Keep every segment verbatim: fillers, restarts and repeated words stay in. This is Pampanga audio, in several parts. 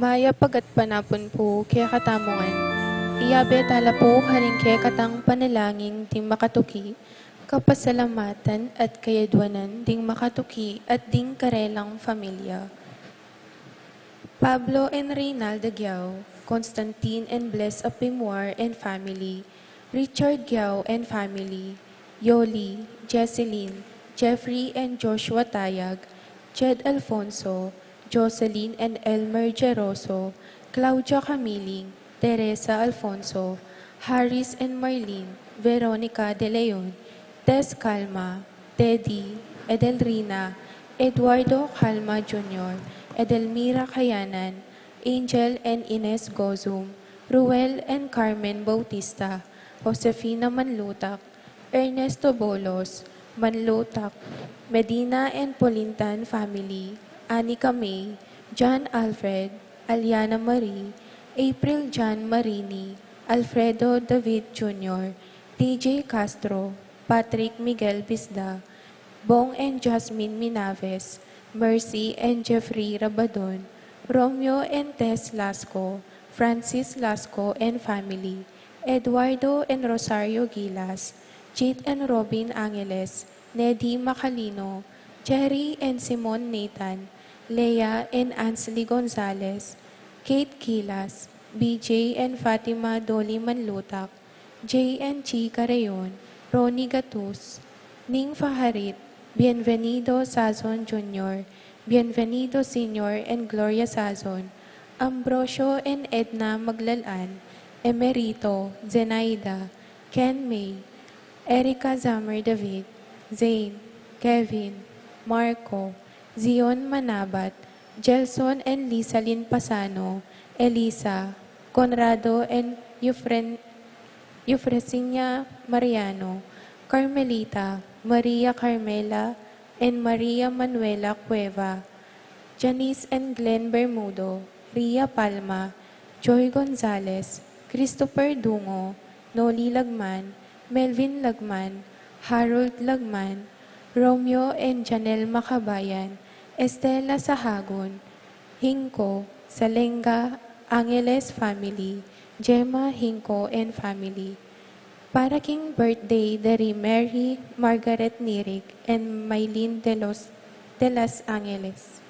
Mayap a gatpanapun pu kekatamu ngan. Iyabe tala pu karing kekatang panalangin ding makatuki, kapasalamatan at kayadwanan ding makatuki at ding karelang familia. Pablo and Reynalda Giao, Constantine and Bless Apimwar and family, Richard Giao and family, Yoli, Jesseline, Jeffrey and Joshua Tayag, Jed Alfonso, Jocelyn and Elmer Geroso, Claudia Camiling, Teresa Alfonso, Harris and Marlene, Veronica De Leon, Tess Calma, Teddy, Edelrina, Eduardo Calma Junior, Edelmira Kayanan, Angel and Ines Gozum, Ruel and Carmen Bautista, Josefina Manlutak, Ernesto Bolos, Manlutak, Medina and Polintan family, Anika May, John Alfred, Aliana Marie, April John Marini, Alfredo David Junior, T J Castro, Patrick Miguel Bisda, Bong and Jasmine Minaves, Mercy and Jeffrey Rabadon, Romeo and Tess Lasco, Francis Lasco and family, Eduardo and Rosario Gilas, Jit and Robin Angeles, Nedi Macalino, Jerry and Simon Nathan, Lea and Ansley Gonzalez, Kate Gilas, B J and Fatima Dolly Manlutak, Jay and Chi Carreon, Ronnie Gatus, Ning Faharit, Bienvenido Sazon Junior, Bienvenido Senior and Gloria Sazon, Ambrosio and Edna Maglalan, Emerito, Zenaida, Ken May, Erica Zammer David, Zane, Kevin, Marco, Zion Manabat, Gelson and Lisalin Pasano, Elisa, Conrado and Eufren-, Eufrasinia Mariano, Carmelita, Maria Carmela, and Maria Manuela Cueva, Janice and Glenn Bermudo, Ria Palma, Joy Gonzalez, Christopher Dungo, Noli Lagman, Melvin Lagman, Harold Lagman, Romeo and Janelle Macabayan, Estela Sahagun, Hinco, Salenga, Angeles family, Gemma Hinco and family. Para king birthday da ri Mary Margaret Nirig and Mylene de los, de Los Angeles.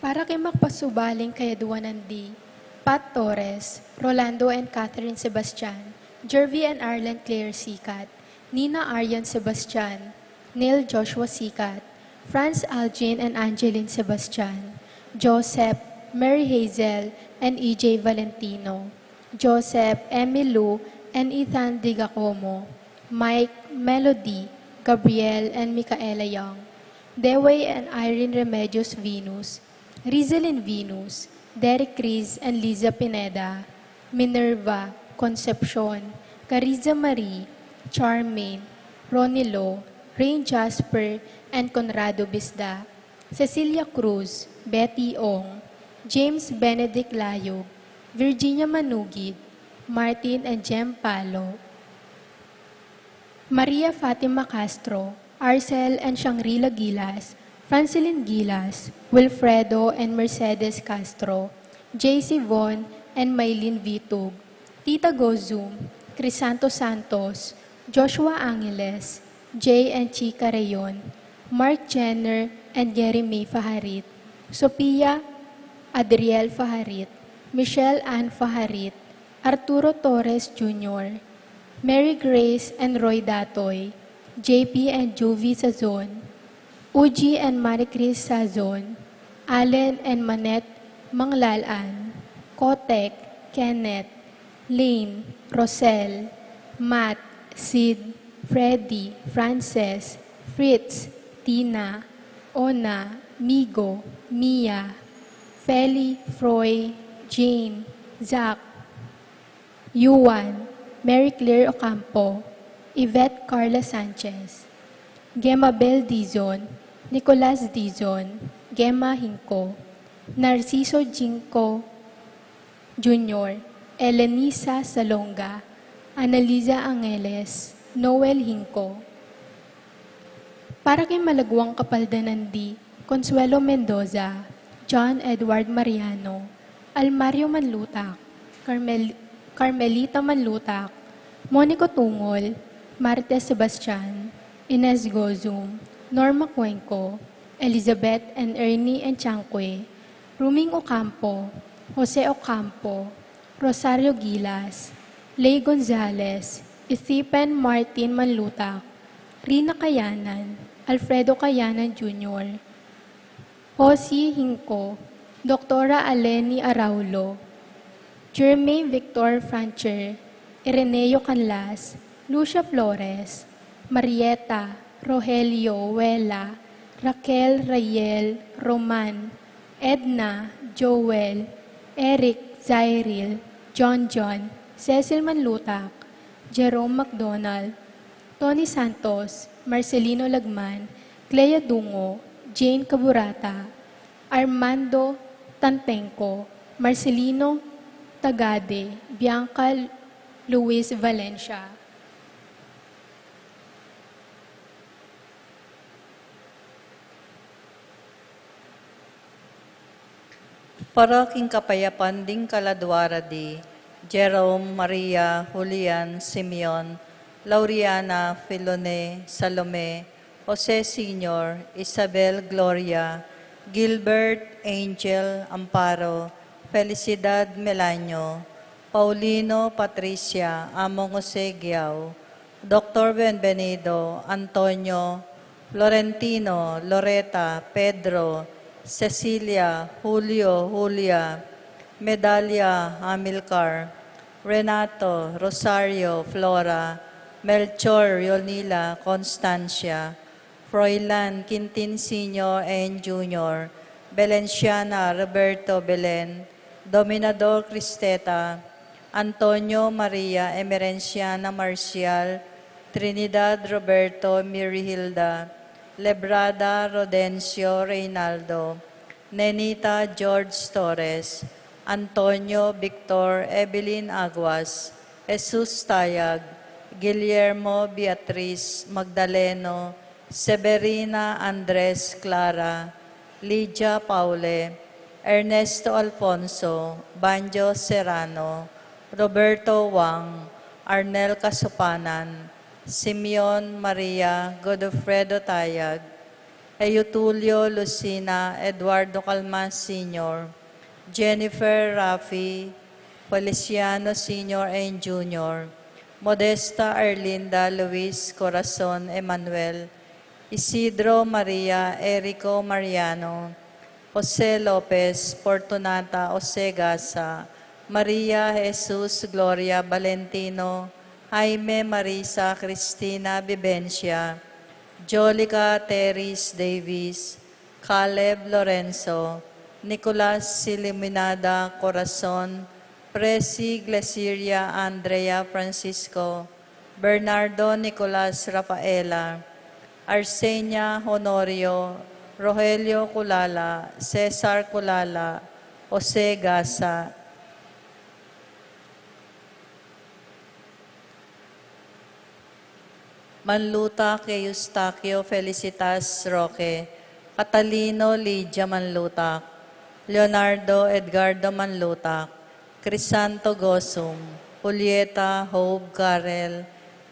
Para king magpasubaling kayadwanan di Pat Torres, Rolando and Catherine Sebastian, Jervy and Arlen Claire Sicat, Nina Arian Sebastian, Neil Joshua Sicat, Franz Algin and Angeline Sebastian, Joseph, Mary Hazel, and E J Valentino, Joseph, Emmy Lou, and Ethan Digacomo, Mike, Melody, Gabriel, and Micaela Young, Dewey and Irene Remedios Venus, Rizalin Venus, Derek Riz and Liza Pineda, Minerva, Concepcion, Cariza Marie, Charmaine, Ronilo, Rain Jasper, and Conrado Bisda, Cecilia Cruz, Betty Ong, James Benedict Layog, Virginia Manugid, Martin and Jem Palo, Maria Fatima Castro, Arcel and Shangri-La Gilas, Francilyn Gilas, Wilfredo and Mercedes Castro, J C Von and Maylin Vitug, Tita Gozum, Crisanto Santos, Joshua Angeles, Jay and Chica Rayon, Mark Jenner and Jeremy Faharit, Sophia Adriel Faharit, Michelle Ann Faharit, Arturo Torres Junior, Mary Grace and Roy Datoy, J P and Juvie Sazon, Uji and Marie Chris Sazon, Allen and Manette Manglalan, Kotek, Kenneth, Lane, Rosel, Matt, Sid, Freddy, Frances, Fritz, Tina, Ona, Migo, Mia, Feli, Froy, Jane, Zach, Yuan, Mary Claire Ocampo, Yvette Carla Sanchez, Gemma Bel Dizon, Nicolas Dizon, Gemma Hinco, Narciso Jinco Junior, Elenisa Salonga, Analiza Angeles, Noel Hinco. Para kay malagwang kapaldanan di Consuelo Mendoza, John Edward Mariano, Almario Manlutak, Carmel-, Carmelita Manlutak, Monico Tungol, Martes Sebastian, Ines Gozum, Norma Cuenco, Elizabeth and Ernie Enchanque, Ruming Ocampo, Jose Ocampo, Rosario Gilas, Ley Gonzales, Stephen Martin Manlutak, Rina Kayanan, Alfredo Kayanan Junior, Josie Hinco, Doktora Aleni Araulo, Jermaine Victor Francher, Ireneo Canlas, Lucia Flores, Marieta, Rogelio, Wela, Raquel, Rayel, Roman, Edna, Joel, Eric, Zairil, John John, Cecil Manlutak, Jerome McDonald, Tony Santos, Marcelino Lagman, Clea Dungo, Jane Caburata, Armando Tantenco, Marcelino Tagade, Bianca Luis Valencia. Para king kapayapan ding kaladua ra di Jerome, Maria, Julian, Simeon, Lauriana, Filone, Salome, Jose Senior, Isabel, Gloria, Gilbert, Angel, Amparo, Felicidad, Melanio, Paulino, Patricia, Among Jose Giao, Doktor Benvenido, Antonio, Florentino, Loreta, Pedro, Cecilia, Julio, Julia, Medalia, Amilcar, Renato, Rosario, Flora, Melchor, Yonila, Constancia, Froilan, Quintin Senior and Junior, Belenciana, Roberto, Belen, Dominador, Cristeta, Antonio, Maria, Emerenciana, Marcial, Trinidad, Roberto, Mirihilda, Lebrada, Rodencio, Reynaldo, Nenita, George Torres, Antonio, Victor, Evelyn Aguas, Jesus Tayag, Guillermo, Beatriz, Magdaleno, Severina, Andres, Clara, Lydia, Paule, Ernesto, Alfonso, Banjo, Serrano, Roberto, Wang, Arnel, Kasupanan, Simeon, Maria, Godofredo Tayag, Eutulio, Lucina, Eduardo Calma Senior, Jennifer, Rafi, Feliciano Senior and Junior, Modesta, Arlinda, Luis, Corazon, Emmanuel, Isidro, Maria, Erico, Mariano, Jose Lopez, Fortunata, Jose Gasa, Maria, Jesus, Gloria, Valentino, Jaime, Marisa, Cristina, Vivencia, Jolica, Teris, Davis, Caleb, Lorenzo, Nicolas, Siliminada, Corazon, Presi, Glesiria, Andrea, Francisco, Bernardo, Nicolas, Rafaela, Arsenia, Honorio, Rogelio, Culala, Cesar, Culala, Jose Gasa, Manlutak, Eustaquio, Felicitas, Roque, Catalino, Lydia Manlutak, Leonardo, Edgardo Manlutak, Crisanto Gosum, Julieta, Hope, Karel,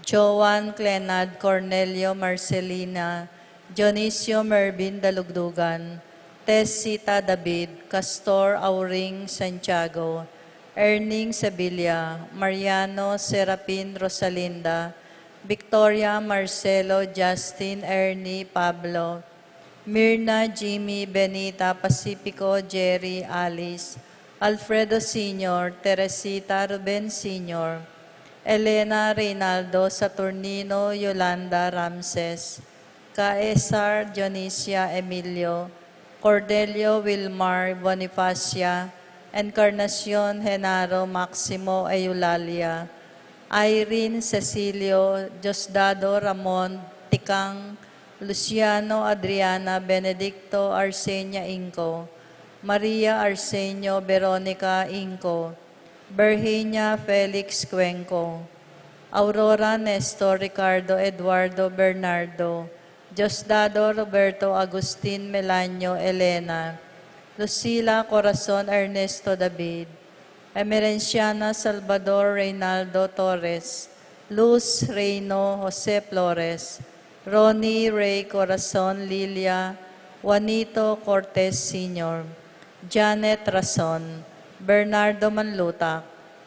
Joan, Clenad, Cornelio, Marcelina, Dionisio, Mervin, Dalugdugan, Tess, Sita, David, Castor, Auring, Santiago, Erning, Sevilla, Mariano, Serapin, Rosalinda, Victoria, Marcelo, Justin, Ernie, Pablo, Mirna, Jimmy, Benita, Pacifico, Jerry, Alice, Alfredo Senior, Teresita, Ruben Senior, Elena, Reynaldo, Saturnino, Yolanda, Ramses, Caesar, Dionisia, Emilio, Cordelio, Wilmar, Bonifacia, Encarnacion, Genaro, Maximo, Eulalia, Irene, Cecilio, Diosdado, Ramon, Tikang, Luciano, Adriana, Benedicto, Arsenia Inco, Maria, Arsenio, Veronica Inco, Virginia Felix Cuenco, Aurora Nestor Ricardo Eduardo Bernardo, Diosdado Roberto Agustin Melanio Elena, Lucila Corazon Ernesto David, Emerenciana Salvador Reynaldo Torres, Luz Reino Jose Flores, Ronnie Ray Corazon Lilia, Juanito Cortez Senior, Janet Rason, Bernardo Manlutak,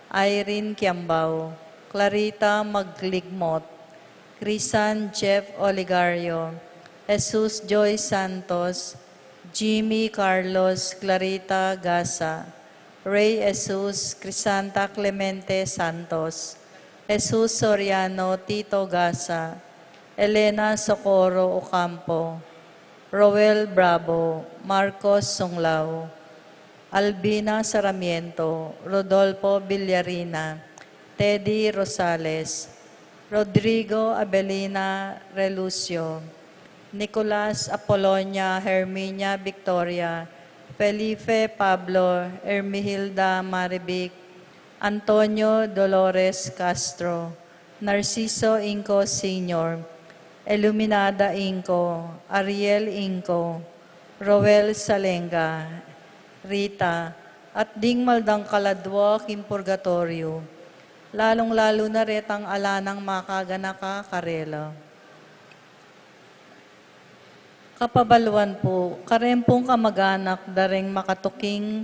Irene Kiambao, Clarita Magligmot, Crisan Jeff Oligario, Jesus Joy Santos, Jimmy Carlos Clarita Gasa, Ray Jesus Crisanta Clemente Santos, Jesus Soriano Tito Gasa, Elena Socorro Ocampo, Roel Bravo, Marcos Sunglao, Albina Sarmiento, Rodolfo Villarina, Teddy Rosales, Rodrigo Abelina Relucio, Nicolas Apolonia Herminia Victoria, Felipe Pablo Hermihilda Marivic, Antonio Dolores Castro, Narciso Inco Senior, Iluminada Inco, Ariel Inco, Roel Salenga, Rita, at ding maldang kaladwa king purgatoryo, lalung-lalu na retang ala nang makaganaka karela. Kapabaluan pu, kareng pung kamaganak da reng makatuking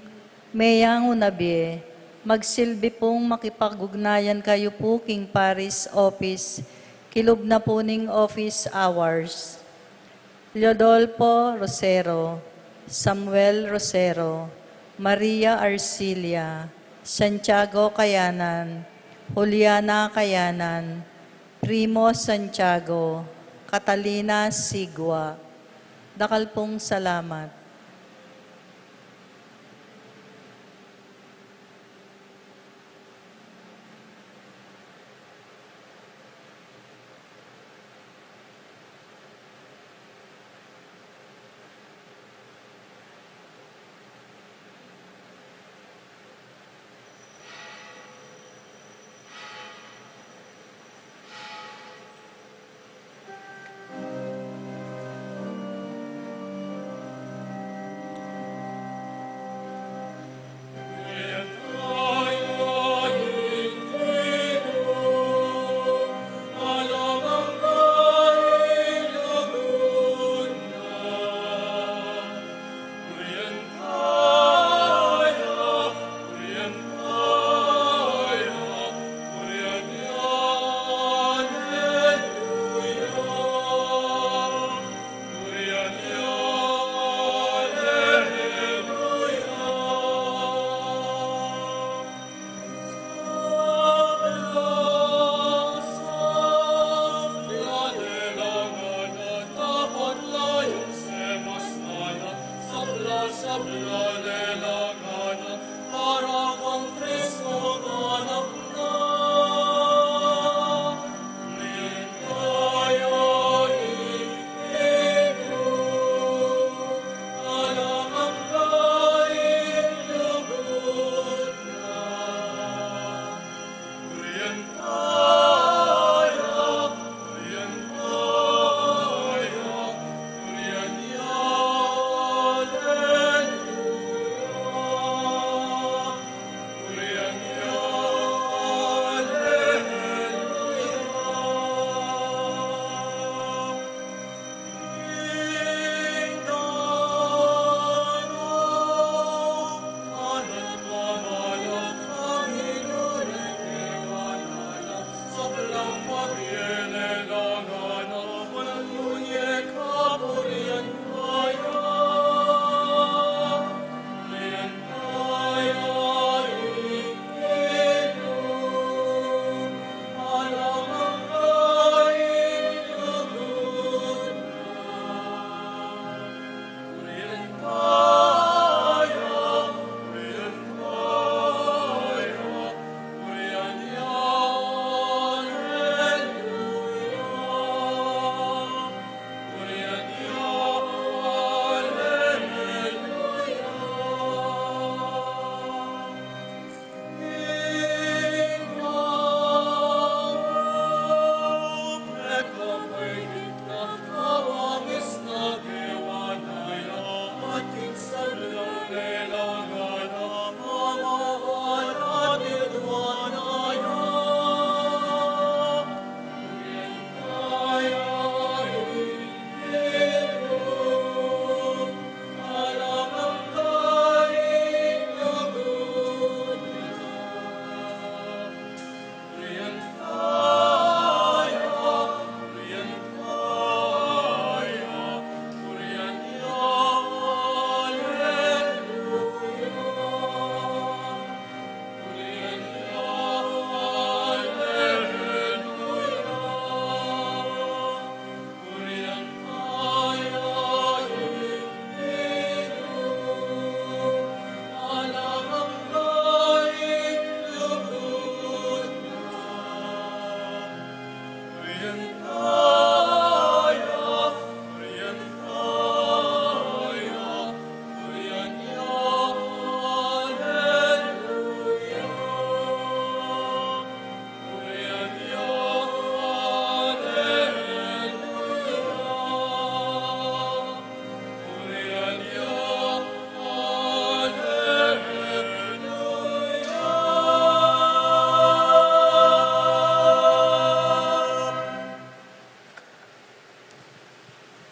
meyangu na bie, magsilbi pung makipag-ugnayan kayu pu king parish office, kilub na pu ning office hours. Leodolfo Rosero, Samuel Rosero, Maria Arcilia, Santiago Kayanan, Juliana Kayanan, Primo Santiago, Catalina Sigua. Dakal pung salamat.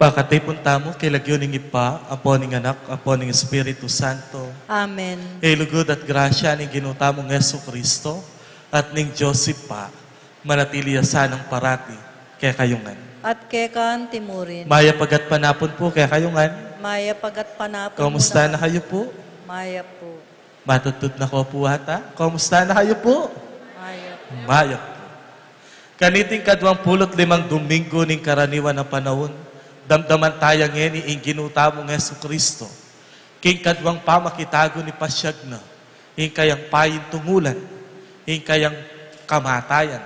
Pakatipun tamu king lagyu ning Ibpa, ampo ning Anak, ampo ning Espiritu Santo. Amen. Ing lugud at grasya ning Ginu tamung Jesucristo, at ning Dios Ibpa, manatili ya sanang parati kekayu ngan. At keka antimurin. Mayap a gatpanapun pu kekayu ngan. Mayap a gatpanapun. Kamusta na kayu pu? Mayap pu. Matudtud na ko pu ata. Kamusta na kayu pu? Mayap. Mayap pu. Kaniting kaduang pulu't limang Dominggu ning karaniwan a panaun, damdaman taya ngeni ing Ginu tamung Jesucristo king kaduang pamakitagun, ipasyag na ing kayang paintungulan ing kayang kamatayan.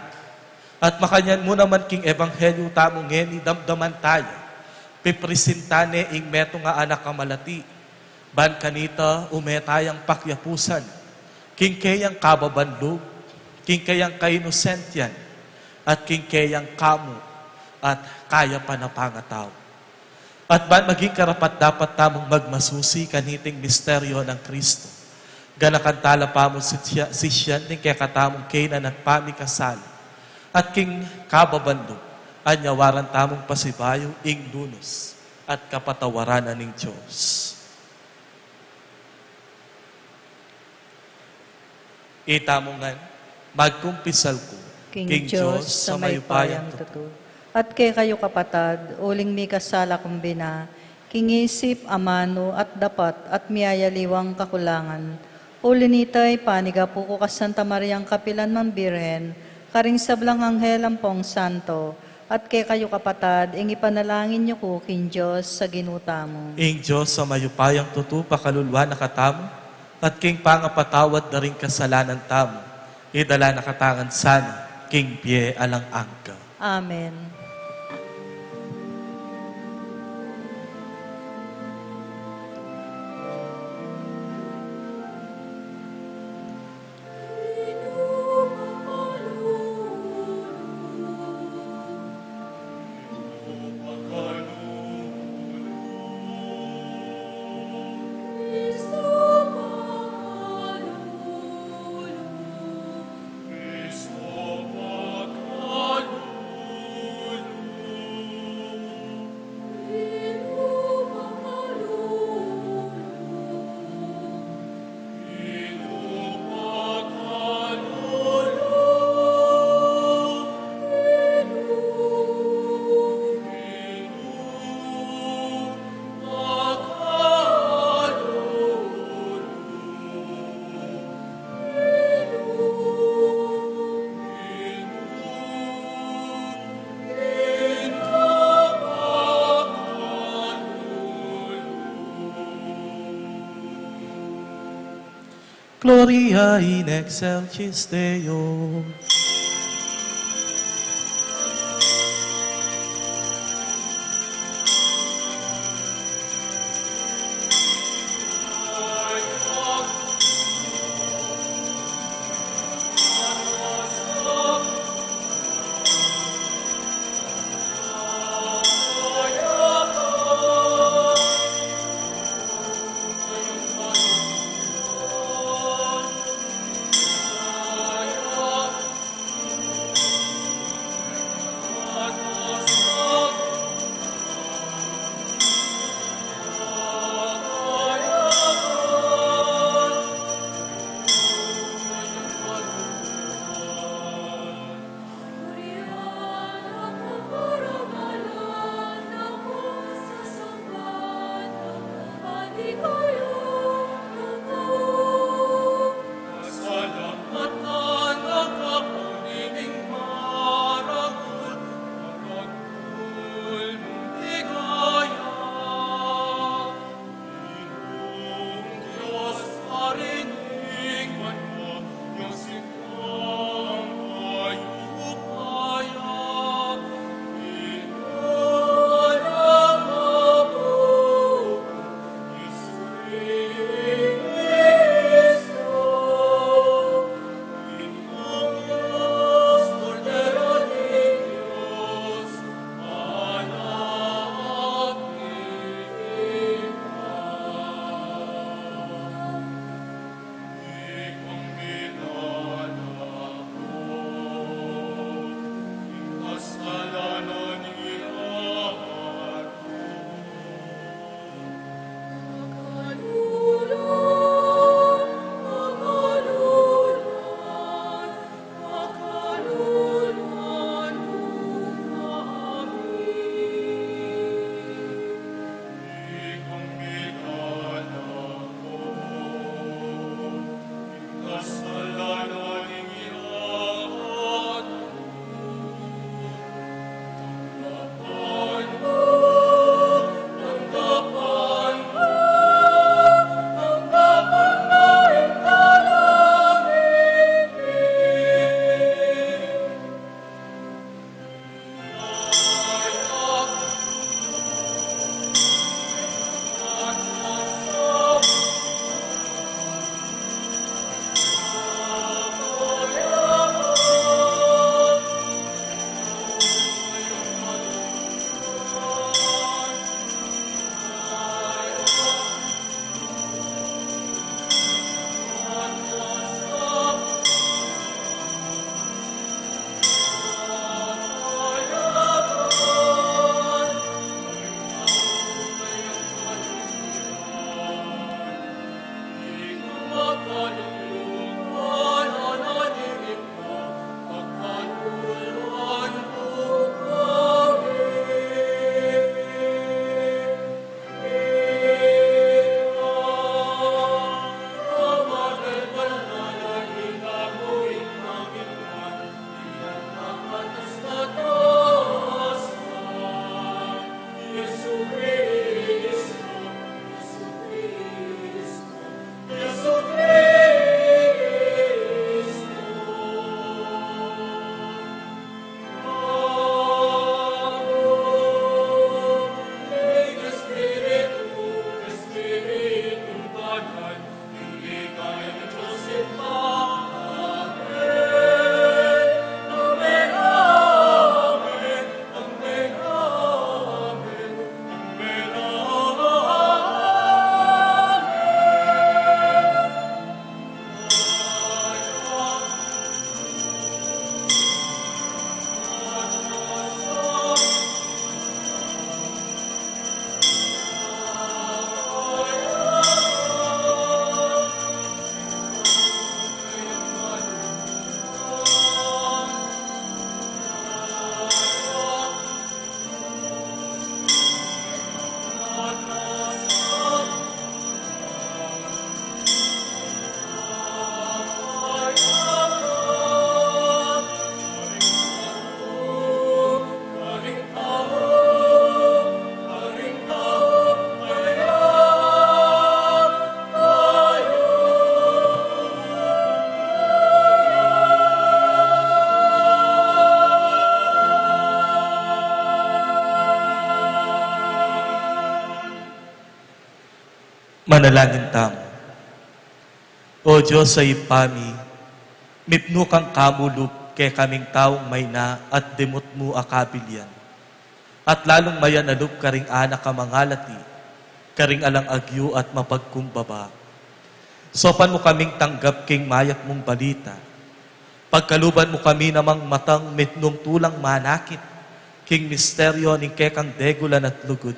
At makanyan mu naman king ebanghelyu tamu ngeni, damdaman taya pipresentan ne ing metung a anak a malati, ban kanita ume tayang pakyapusan king keyang kababan lub, king keyang kainosentian, at king keyang kamu at kayapan a pangatau. At ban maging karapat-dapat tamung magmasusi kaniting misteryo nang Kristo, ganakan tala pamu sisya-, sisyan ning kekatamung kaynan at pamikasala, at king kababan lub, anyawaran tamung pasibayu ing lunus at kapatawaran na ning Dios. Itamu ngan, magkumpisal ku king Dios a mayupayang tutu, at kekayu kapatad, uling mikasala ku bina king isip, amanu, at dapat, at miyayaliwang kakulangan. Uli nita, ipanigapu ku kang Santa Mariang kapilan man Birhen, karing sablang anghel ampong santo, at kekayu kapatad, ing ipanalangin yu ku king Dios a Ginu tamu. Ing Dios a mayupayang tutu pakaluluan na katamu, at king pangapatawad da ring kasalanan tamu, idala na katamu ngan sana king bie alang angga. Amen. Gloria in excelsis Deo. Manalangin tamu. O Dios a Ibpa mi, mipnu kang kamulup kekaming taung mayna at dimut mu a kabilian. At lalung mayanalup karing anak a mangalati, karing alang agyu at mapagkumbaba. Saupan mu kaming tanggap king mayap mung balita. Pagkaluban mu kami namang matang mitnung tulang manakit king misteryo ning kekang degulan at lugud.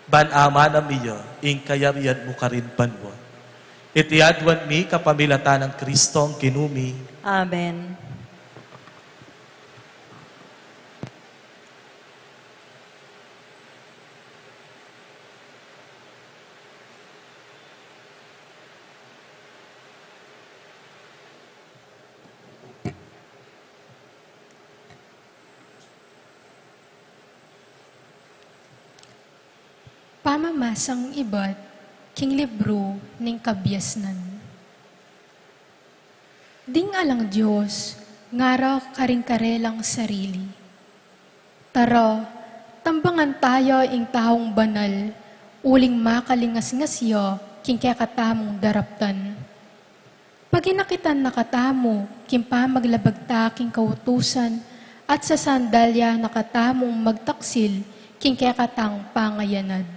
Ban amanam iya ing kayarian mu karin banua. Iti aduan mi kapamilatan nang Kristong Ginu mi. Amen. Pamamasang ibat king libru ning Kabiasnan. Ding alang Dios, ngara karing karelang sarili, "Tara, tambangan taya ing taung banal, uling makalingasngas ya king kekatamung daraptan." Paginakitan na katamu king pamaglabag ta king kautusan, at sasandal ya na katamung magtaksil king kekatang pangayanad.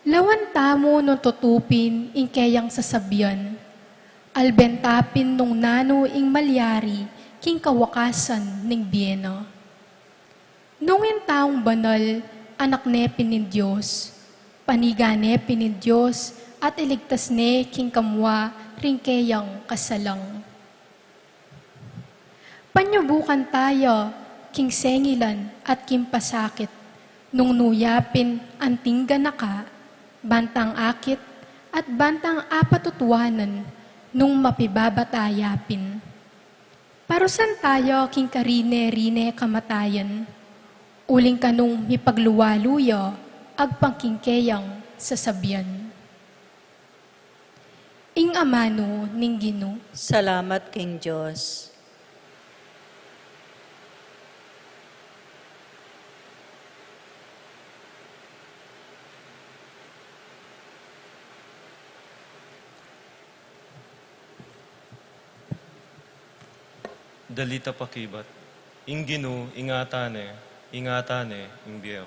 Lawan tamu nung tutu pin ing keyang sasabian, alben ta pin nung nanu ing malyari king kawakasan ning bie na. Nung ing taung banal, anak ne pin ning Dios, panigan ne pin ning Dios, at iligtas ne king kamua ring keyang kasalang. Panyubukan taya king sengilan at king pasakit, nung nu ya pin anting ganaka, bantang akit, at bantang apatutuanan, nung mapibabata ya pin. Parusan taya king karine-rine kamatayan, uling kanung mipagluwalu ya agpang king keyang sasabian. Ing amanu ning Ginu. Salamat king Dios. Dalita pakibat. Ing Ginu, ingatan ne, ingatan ne ing bie ku.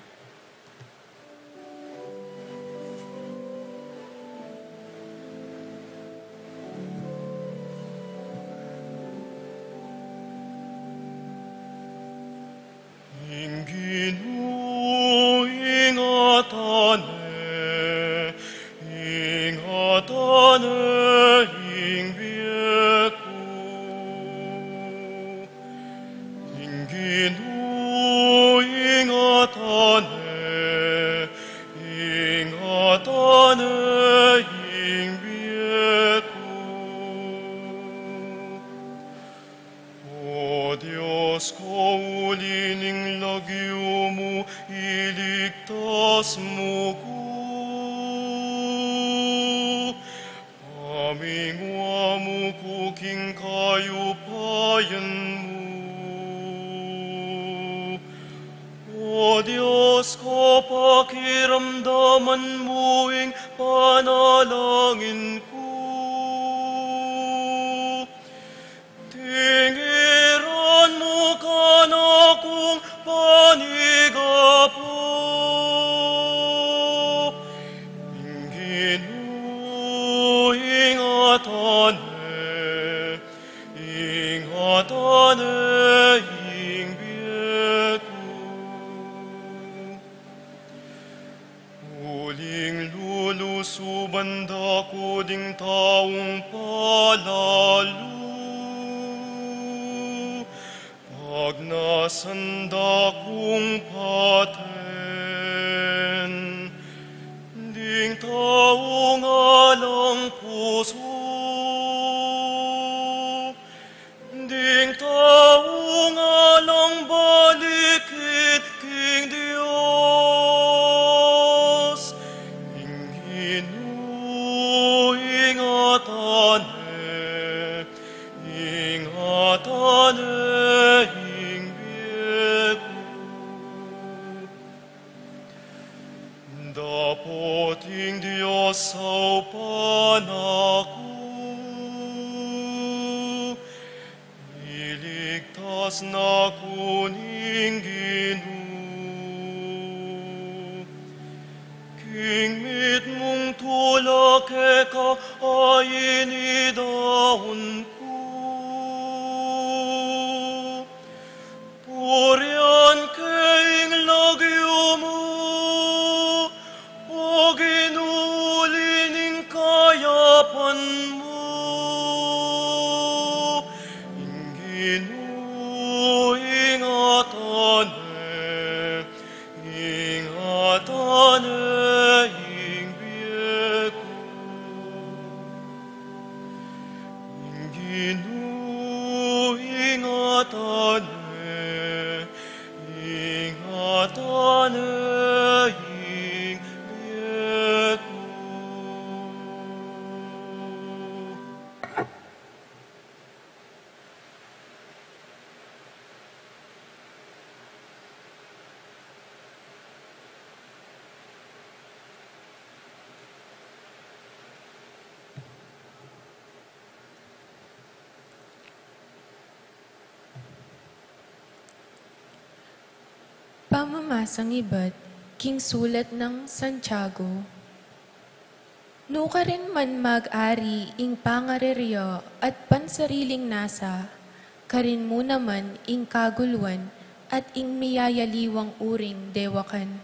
Ing Ginu, ingatan ne, ingatan ne ing bie ku. Ing Ginu, ingatan ne, ingatan ne ing bie ku. O Dios ko, uli ning lagyu mu, iligtas mu ku. Pamingwa mu ku king kayupayan mu. O Dios ko, pakiramdaman mu ing panalangin ku. Tingiran mu kanakung panyawad. Ing Ginu, ingatan ne, ingatan ne ing bie ku. Uling lulusuban da ku ding taung palalu, pagnasan da kung paten ding taung alang pusu. Ding taung alang balikin king Dios, ing Ginu ingatan ne, ingatan ne ing bie Saupan na ku, iligtas na ku ning Ginu. King mitmung tula keka a inidaun ku, purian ke ing lagyu mu, O Ginu, uli ning kayapan mu. Ing Ginu, ingatan ne, ingatan ne ing bie ku. Ing Ginu, ingatan ne, ingatan ne ing bie ku. Pamamasang ibat king sulat nang Santiago. Nukarin man mag-ari ing pangarirya at pansariling nasa, karin mu naman ing kaguluan at ing miyayaliwang uring dewakan.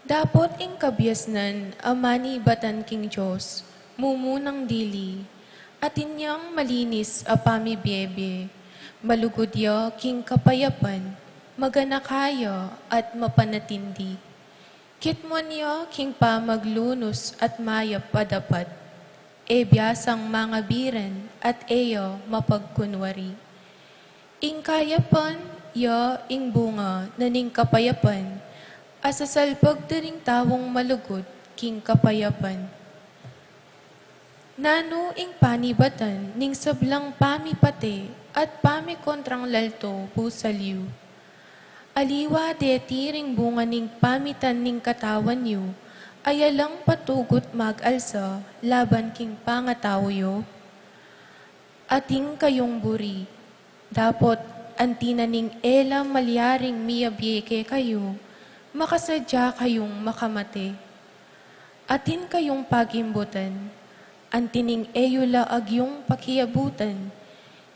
Dapot ing kabiasnan a manibatan king Dios, mumunang dili, atin yang malinis a pamibiebie, malugud ya king kapayapan, maganaka ya at mapanatindi. Kitmuan ya king pamaglunus at mayap a dapat, e biasang mangabiran at e ya mapagkunwari. Ing kayapan ya ing bunga na ning kapayapan, a sasalpag da ring taung malugud king kapayapan. Nanu ing panibatan ning sablang pamipate at pamikontrang lalto pusal yu? Aliwa deti ring bunga ning pamitan ning katawan yu, a yalang patugut mag-alsa laban king pangatau yu? Atin kayung buri, dapot anti na ning e la malyaring miyabie kekayu, makasadya kayung makamate. Atin kayung pagimbutan, anti ning e yu la agyung pakiabutan,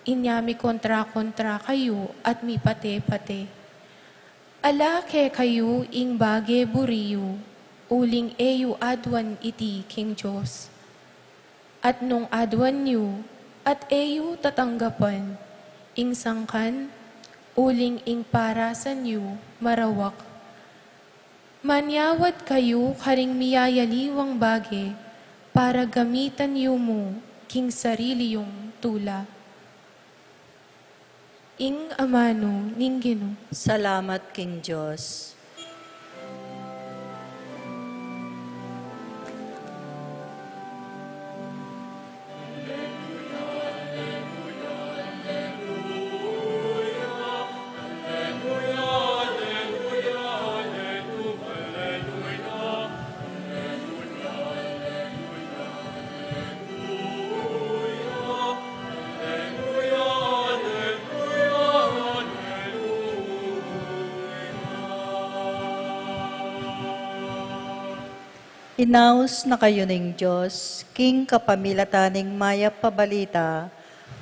inya mikontra-kontra kayu at mipate-pate. Ala kekayu ing bage buri yu, uling e yu aduan iti king Dios. At nung aduan yu, at e yu tatanggapan, ing sangkan, uling ing parasan yu marawak. Manyawad kayu karing miyayaliwang bage, para gamitan yu mu king sarili yung tula. Ing amanu ning Ginu. Salamat king Dios. Inaus na kayu ning Dios king kapamilatan ning mayap a balita,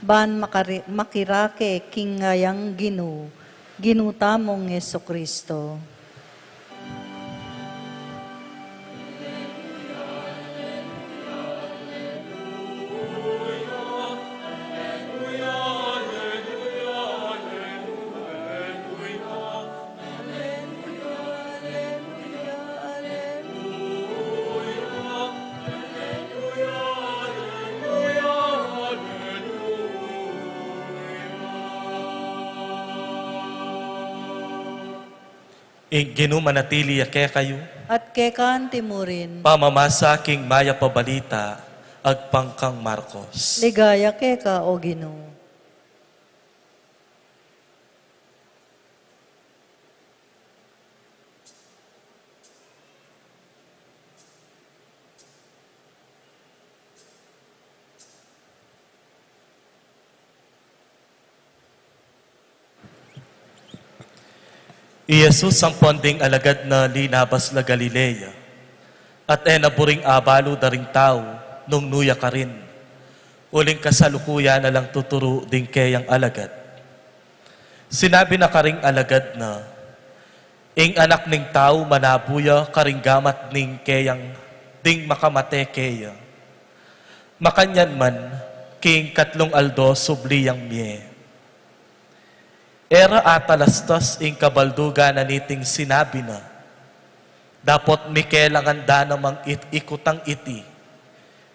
ban makari-, makirake king ngayang Ginu, Ginu tamung Jesucristo. Ing Ginu manatili ya kekayu. At keka anti murin. Pamamasa king mayap a balita agpang kang Marcos. Ligaya keka, O Ginu. I Jesus ampon ding alagad na linabas la Galilea, at e na buring abalu da ring tau nung nu ya karin, uling kasalukuyan na lang tuturu ding keyang alagad. Sinabi na karing alagad na, "Ing Anak ning Tau manabu ya karing gamat ning keyang ding makamate keya. Makanyan man, king katlung aldo subli yang mie." E ra atalastas ing kabaldugan na niting sinabi na, dapot mikelangan da namang it-, ikutang iti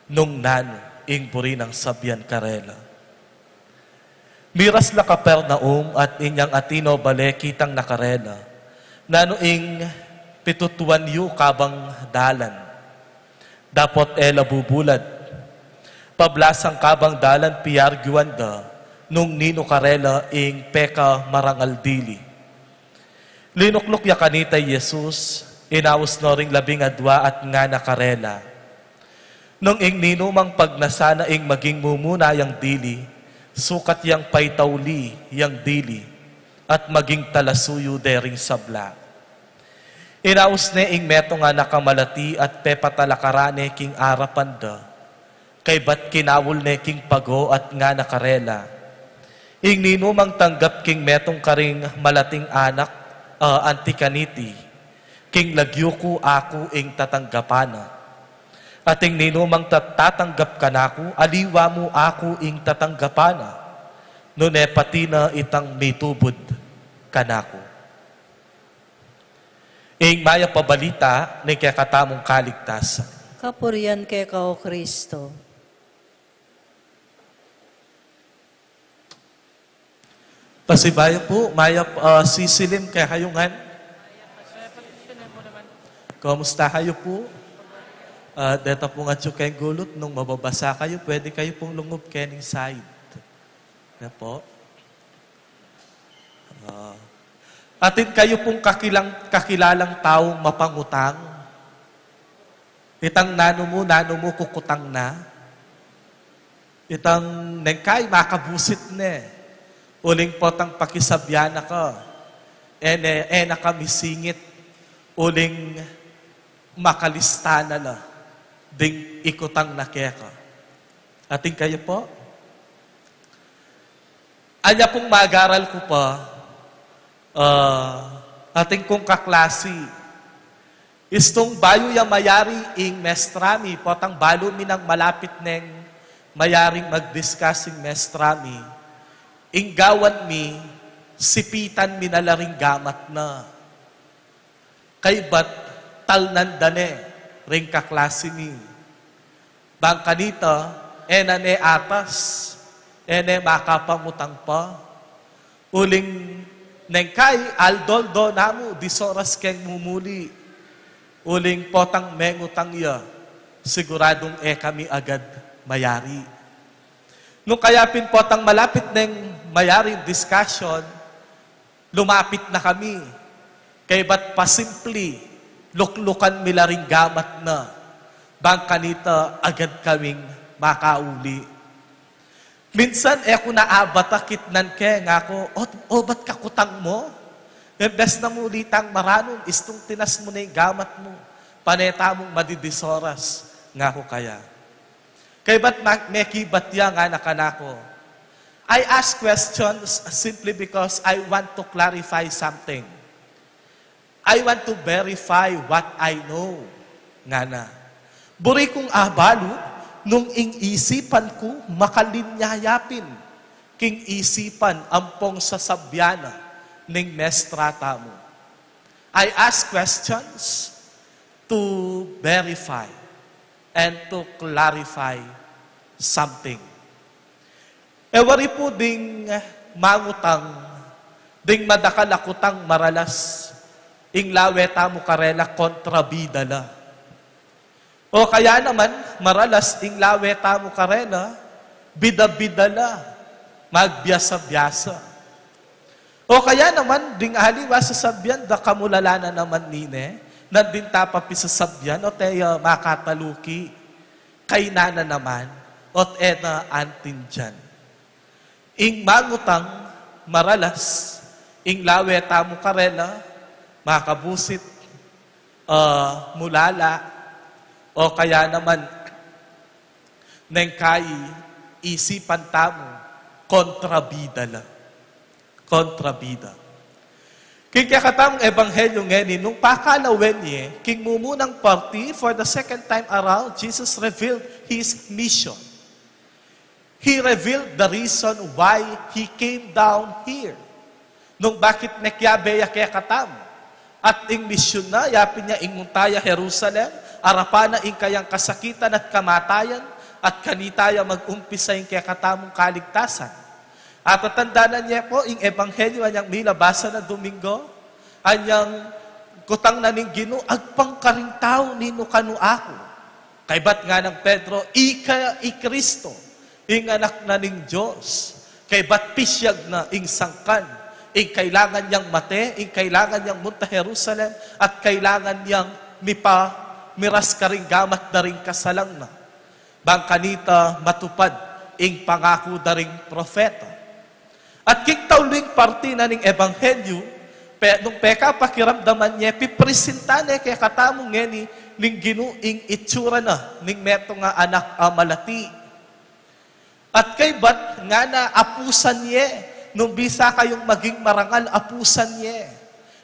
nung nanu ing buri nang sabian karela. Miras la Capernaum at inyang atino bale kitang na karela nanu ing pitutuan yu kabang dalan. Dapot e la bubulad. Pablasang kabang dalan piargyuan da nung ninu karela ing pekamarangal dili. Linukluk ya kanita i Jesus, inaus no ring labing adua at ngana karela, "Nung ing ninumang pagnasa na ing maging mumuna yang dili, sukat yang paitauli yang dili, at maging talasuyu dering sabla." Inaus ne ing metung a nakamalati at pepatalakaran ne king arapan da. Kaybat kinaul ne king pago at ngana karela, "Ing ninumang tanggap king metung karing malating anak, a, anti kaniti, king lagyu ku aku ing tatanggapan na. At ing ninumang tat-, tatanggap kanaku, aliwa mu aku ing tatanggapan na, nune pati na itang mitubud kanaku." Ing mayap a balita ning kekatamung kaligtasan. Kapurian keka, O Kristo. Pasibayu pu, mayap, ah, sisilim kekayu ngan. Kumusta kayu pu? Ah, deta pung atyu keng gulut, nung mababasa kayu, pwede kayu pung lungub kening side. Ne pu? Ah. Atin kayu pung kakilang, kakilalang taung mapangutang. Itang nanu mu, nanu mu kukutang na. Itang neng kai makabusit ne. Uling potang pakisabyan na ka. E ne, e na ka misingit. Uling makalista na la ding ikutang na keka. Atin kayu pu? Anya pung magaral ku pa, ah, atin kung kaklasi, istung bayu ya mayari ing mestra mi, potang balu mi nang malapit neng mayaring mag-discuss ing mestra mi, ing gawan mi, sipitan mi na la ring gamat na. Kaybat talnan da ne ring kaklasi mi. Bang kanita, e na ne atas, e ne makapangutang pa. Uling neng kai, aldo-aldo na mu, disoras keng mumuli. Uling potang mengutang ya, siguradung e kami agad mayari. Nung kaya pin potang malapit neng mayaring discussion, lumapit na kami. Kaybat pasimpli, luklukan mi la ring gamat na. Bang kanita agad kaming makauli. Minsan, e ku na abat a kitnan ke, ngaku, "O, o, bat kakutang mu? Imbes na mu litang maranun, istung tinas mu ne ing gamat mu. Pane tamung madidisoras," ngaku kaya. Kaybat ma-, mekibat ya, ngana kanaku, "I ask questions simply because I want to clarify something. I want to verify what I know," ngana. Buri kung abalu nung ing isipan ku makalinya ya pin king isipan ampong sasabyan na ning mestra tamu. I ask questions to verify and to clarify something. E wari pu ding mangutang, ding madakal a kutang maralas, ing lawe tamu karela kontrabida la. O kaya naman, maralas ing lawe tamu karela, bida-bida la, magbiasa-biasa. O kaya naman, ding aliwa sasabyan da, kamulala na naman nine, nandin ta pa pisasabian, o te ya makataluki, kainan na naman, ot e na antindian. Ing mangutang, maralas, ing lawe tamu karela, makabusit, ah, mulala, o kaya naman neng kai isipan tamu, kontrabida la. Kontrabida. King kekatamung ebanghelyu ngeni, nung pakalawen ye, king mumunang parti, for the second time around, Jesus revealed his mission. He revealed the reason why he came down here. Nung bakit mekiabe ya kekatamu. At ing misyun na, yapin ya ing munta ya Jerusalem, arapan na ing kayang kasakitan at kamatayan, at kanita ya mag-umpisa ing kekatamung kaligtasan. At tatandanan ye pu, ing ebanghelyu anyang milabasa na Domingo, anyang kutang na ning Ginu, agpang karing tau ninu kanu aku. Kaybat ngana nang Pedro, ika i Kristo, ing Anak na ning Dios. Kaybat pisyag na ing sangkan, ing kailangan yang mate, ing kailangan yang munta Jerusalem, at kailangan yang mipa, miras karing gamat da ring kasalang na. Bang kanita matupad ing pangaku da ring propeta. At king tauling parti na ning ebanghelyu, pe, nung pekapakiramdaman ye, pipresinta ne kekatamu ngeni ning Ginu ing itsura na ning metung a anak a malati. At kaybat ngana, apusan ye, nung bisa kayung maging marangal, apusan ye.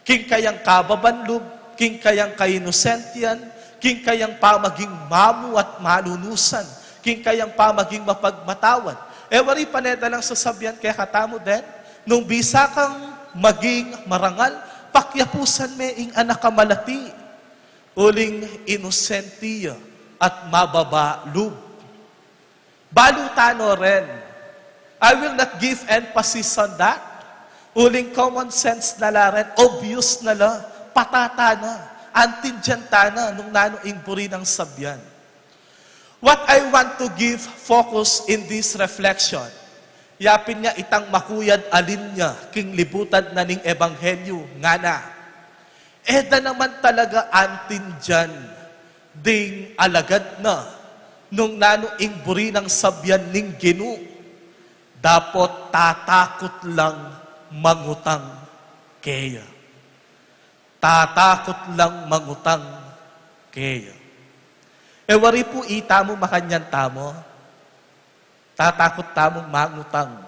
King kayang kababan lub, king kayang kainosentian, king kayang pamaging mamu at malunusan, king kayang pamaging mapagmatawad. E wari pa ne da lang sasabian kekatamu den, nung bisa kang maging marangal, pakiapusan me ing anak a malati, uling inosente ya at mababa lub. Balu tana ren. I will not give emphasis on that. Uling common sense na la ren, obvious na la, patata na, antindian tana nung nanu ing buri nang sabian. What I want to give focus in this reflection, yapin ya itang makuyad a linya king libutan na ning ebanghelyu, ngana. E da naman talaga antindian ding alagad na nung nanu ing buri nang sabian ning Ginu, dapot tatakut lang mangutang keya. Tatakut lang mangutang keya. E wari pu itamu makanyan tamu, tatakut tamung mangutang.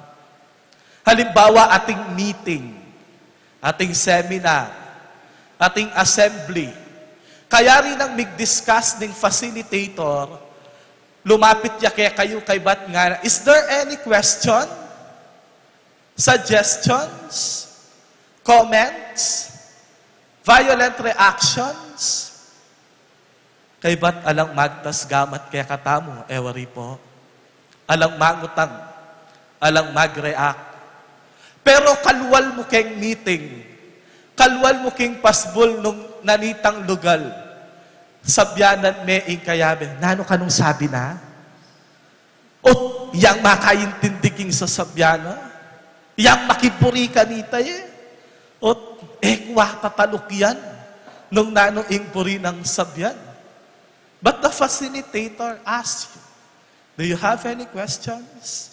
Halimbawa, ating meeting, ating seminar, ating assembly. Kayari nang mig-discuss ning facilitator, lumapit ya kekayu kaybat ngana, is there any question? Suggestions? Comments? Violent reactions? Kaybat alang magtas gamat kekatamu, e wari pu. Alang mangutang, alang mag-react. Pero kalwal mu keng meeting, kalwal mu keng pasbul nung nanitang lugal, sabianan me ing kayabe, nanu kanung sabi na? Ot yang makaintindi king sasabian na, yang makiburi kanita ye. Ot e ku atataluk yan nung nanu ing buri nang sabian. But the facilitator asks you, do you have any questions,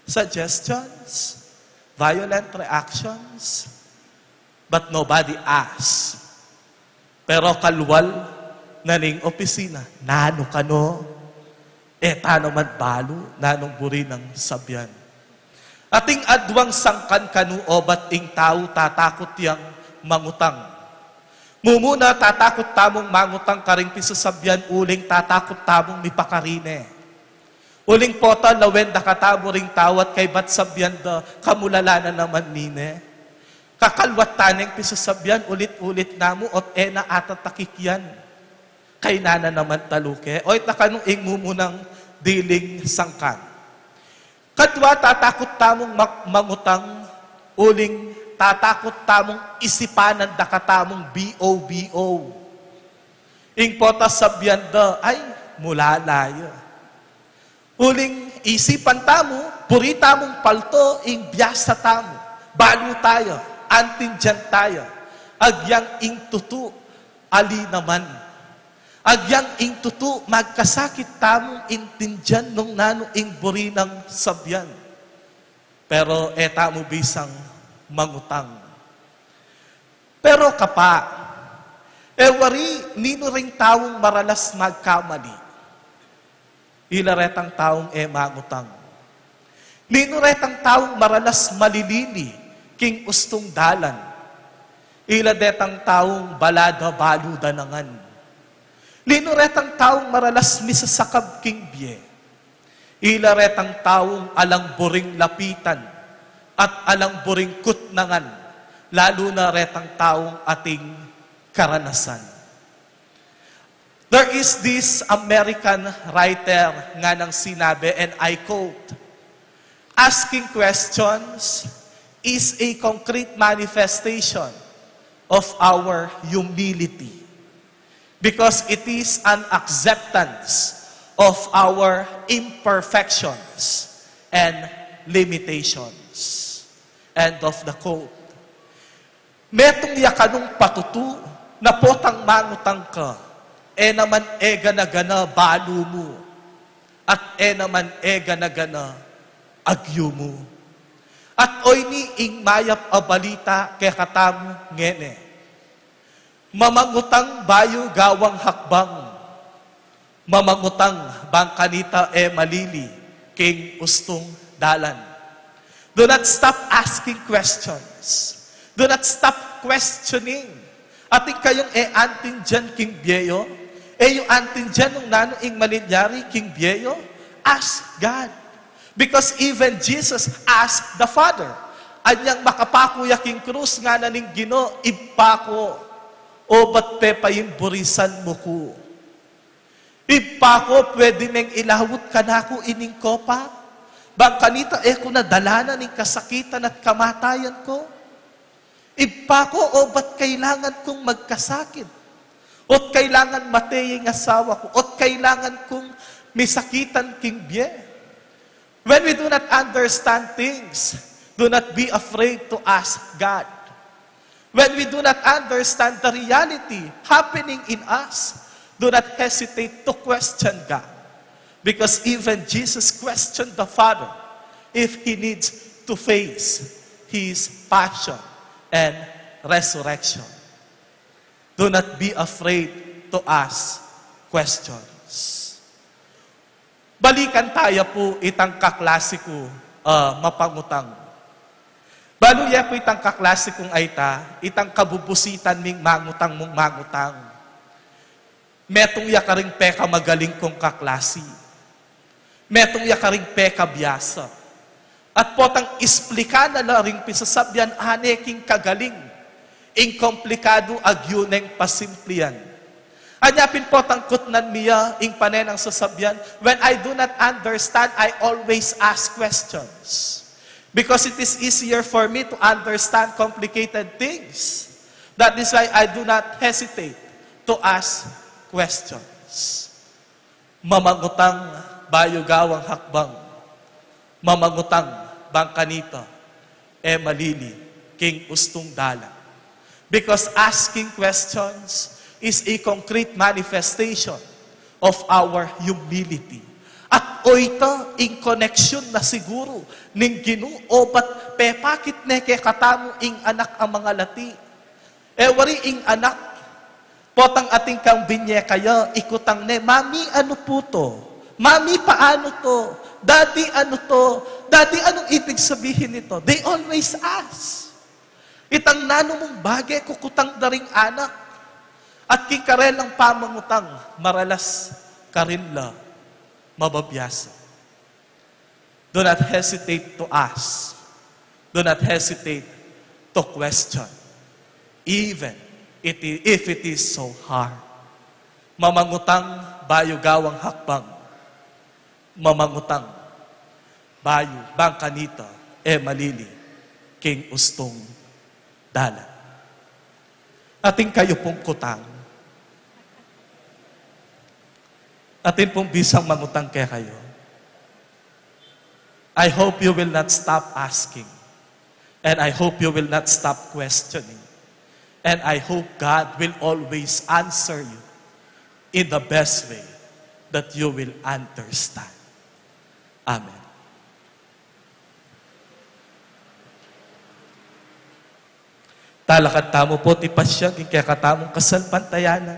suggestions, violent reactions? But nobody asks. Pero kalwal na ning opisina, nanu kanu? E ta naman balu nanung buri nang sabian. Ating aduang sangkan kanu obat ing tau tatakut yang mangutang. Mumuna, tatakut tamung mangutang karing pisasabian uling tatakut tamung mipakarine. Uling pota lawen da katamu ring tau at kaybat sabian da, kamulala na naman nine. Kakalwat taneng pisasabian, ulit-ulit namu, ot e na atatakik yan. Kayna na naman taluke. O ita kanu ing mumunang diling sangkan. Kadwa, tatakut tamung mag-, mangutang, uling tatakut tamung isipanan da katamung B O B O. Ing pota sabian da, ay, mulala ya. Uling isipan tamu, buri tamung palto ing biasa tamu, balu taya, antindian taya, agyang ing tutu, ali naman. Agyang ing tutu, magkasakit tamung intindian nung nanu ing buri nang sabian. Pero e tamu bisang mangutang. Pero kapa, e wari ninu ring taung maralas magkamali? Ila retang taung e mangutang. Ninu retang taung maralas malilili king ustung dalan? Ila detang taung balada balu da na ngan? Ninu retang taung maralas misasakab king bie? Ila retang taung alang buring lapitan at alang buring kutnangan, lalu na retang taung ating karanasan. There is this American writer nganang sinabi, and I quote, "Asking questions is a concrete manifestation of our humility, because it is an acceptance of our imperfections and limitations." End of the quote. Metung ya kanung patutu na potang mangutang ka, e naman e gana-gana balu mu, at e naman e gana-gana agyu mu. At oyni ing mayap a balita kekatamu ngeni: mamangutang bayu gawang hakbang. Mamangutang bang kanita e malili king ustung dalan. Do not stop asking questions. Do not stop questioning. Atin kayung e antindian king bie yu? E yu antindian nung nanu ing malilyari king bie yu? Ask God. Because even Jesus asked the Father. Anyang makapaku ya king krus, ngana ning Ginu, "Ibpa ku, obat pepaimburisan mu ku? Ibpa ku, pwede meng ilawut kanaku ining kopa, bang kanita e ku na dalanan ing kasakitan at kamatayan ku? Ibpa ku, obat kailangan kung magkasakit? Ot kailangan mate ing asawa ku? Ot kailangan kung misakitan king bie?" When we do not understand things, do not be afraid to ask God. When we do not understand the reality happening in us, do not hesitate to question God. Because even Jesus questioned the Father if he needs to face his passion and resurrection. Do not be afraid to ask questions. Balikan taya pu itang kaklase kung, ah, mapangutang. Balu ye pu itang kaklase kung ayta, itang kabubusitan ming mangutang mung mangutang. Metung ya karing pekamagaling kung kaklase. Metung ya karing pekabiasa. At potang isplika na la ring pisasabyan, ane king kagaling, ing komplikadu agyu neng pasimplian. Anya pin potang kutnan mi ya ing pane nang sasabyan, "When I do not understand, I always ask questions. Because it is easier for me to understand complicated things. That is why I do not hesitate to ask questions." Mamangutang bayu gawang hakbang. Mamangutang bang kanita e malili king ustung dalan. Because asking questions is a concrete manifestation of our humility. At oyta ing koneksyon na siguru ning Ginu obat pepakit ne kekatamu ing anak a mangalati. E wari ing anak, potang atin kang binye kaya, ikutang ne, "Mami, ano po to? Mami, paano to? Daddy, ano to? Daddy, anong ibig sabihin nito?" They always ask. Itang nanu mung bage kukutang da ring anak. At king karelang pamangutang, maralas karin la mababiasa. Do not hesitate to ask. Do not hesitate to question, even it i-, if it is so hard. Mamangutang bayu gawang hakbang. Mamangutang bayu bang kanita e malili king ustung dalan. Atin kayu pung kutang. Atin pung bisang mangutang kekayu. I hope you will not stop asking. And I hope you will not stop questioning. And I hope God will always answer you in the best way that you will understand. Amen. Talakad tamu pu king pasiag king kekatamung kasalpantayanan.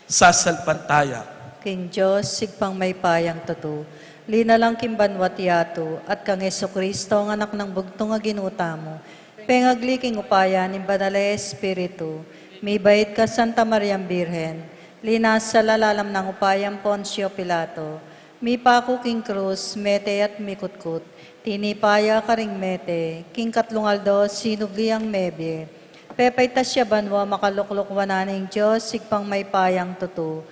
Sasalpantaya ku king Dios, Ibpang mayupayang tutu, linalang king banua't yatu, at kang Jesucristo, a Anak nang bugtung a Ginu tamu, pengagli king upaya ning Banal a Espiritu, mibait kang Santa Mariang Birhen, linasa lalam ning upayang Poncio Pilato, mipaku king krus, mete at mikutkut, tinipa ya karing mete, king katlung aldo sinubli yang mebie, pepaitas ya banua, makalukluk wanan ning Dios, Ibpang mayupayang tutu.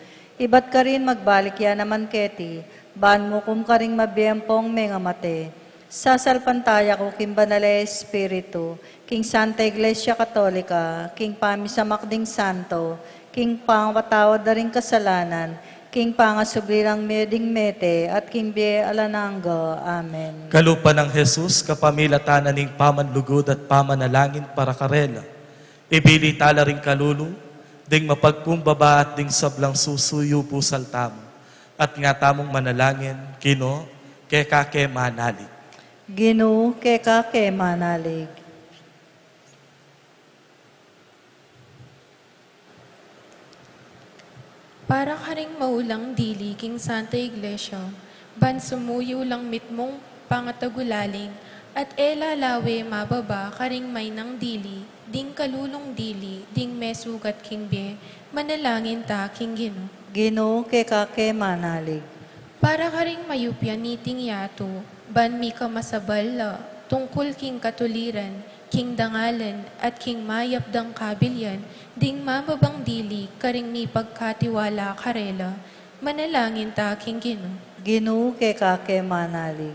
Ibat karin magbalik ya naman keti, ban mukum karing mabie ampong mengamate. Sasalpantaya ku king Banal a Espiritu, king Santa Iglesia Katolika, king pamisamak ding santo, king pangapatawad da ring kasalanan, king pangasubli lang mie ding mete, at king bie alang angga. Amen. Kalupa nang Jesus, kapamilatan na ning pamanlugud at pamanalangin para karela, ibili tala ring kalulu ding mapagkumbaba at ding sablang susuyu pusal tamu, at nga tamung manalangin, Ginu, keka ke manalig. Ginu, keka ke manalig. Para karing maulang dili king Santa Iglesia, ban sumuyu lang mitmung pangatagulaling, at e lalawe mababa karing mainang dili, ding kalulung dili, ding mesugat king bie, manalangin ta king Ginu. Ginu, keka ke manalig. Para karing mayupia niting yatu, ban mika masabal la tungkul king katuliran, king dangalan, at king mayap dang kabilian, ding mababang dili karing mipagkatiwala karela, manalangin ta king Ginu. Ginu, keka ke manalig.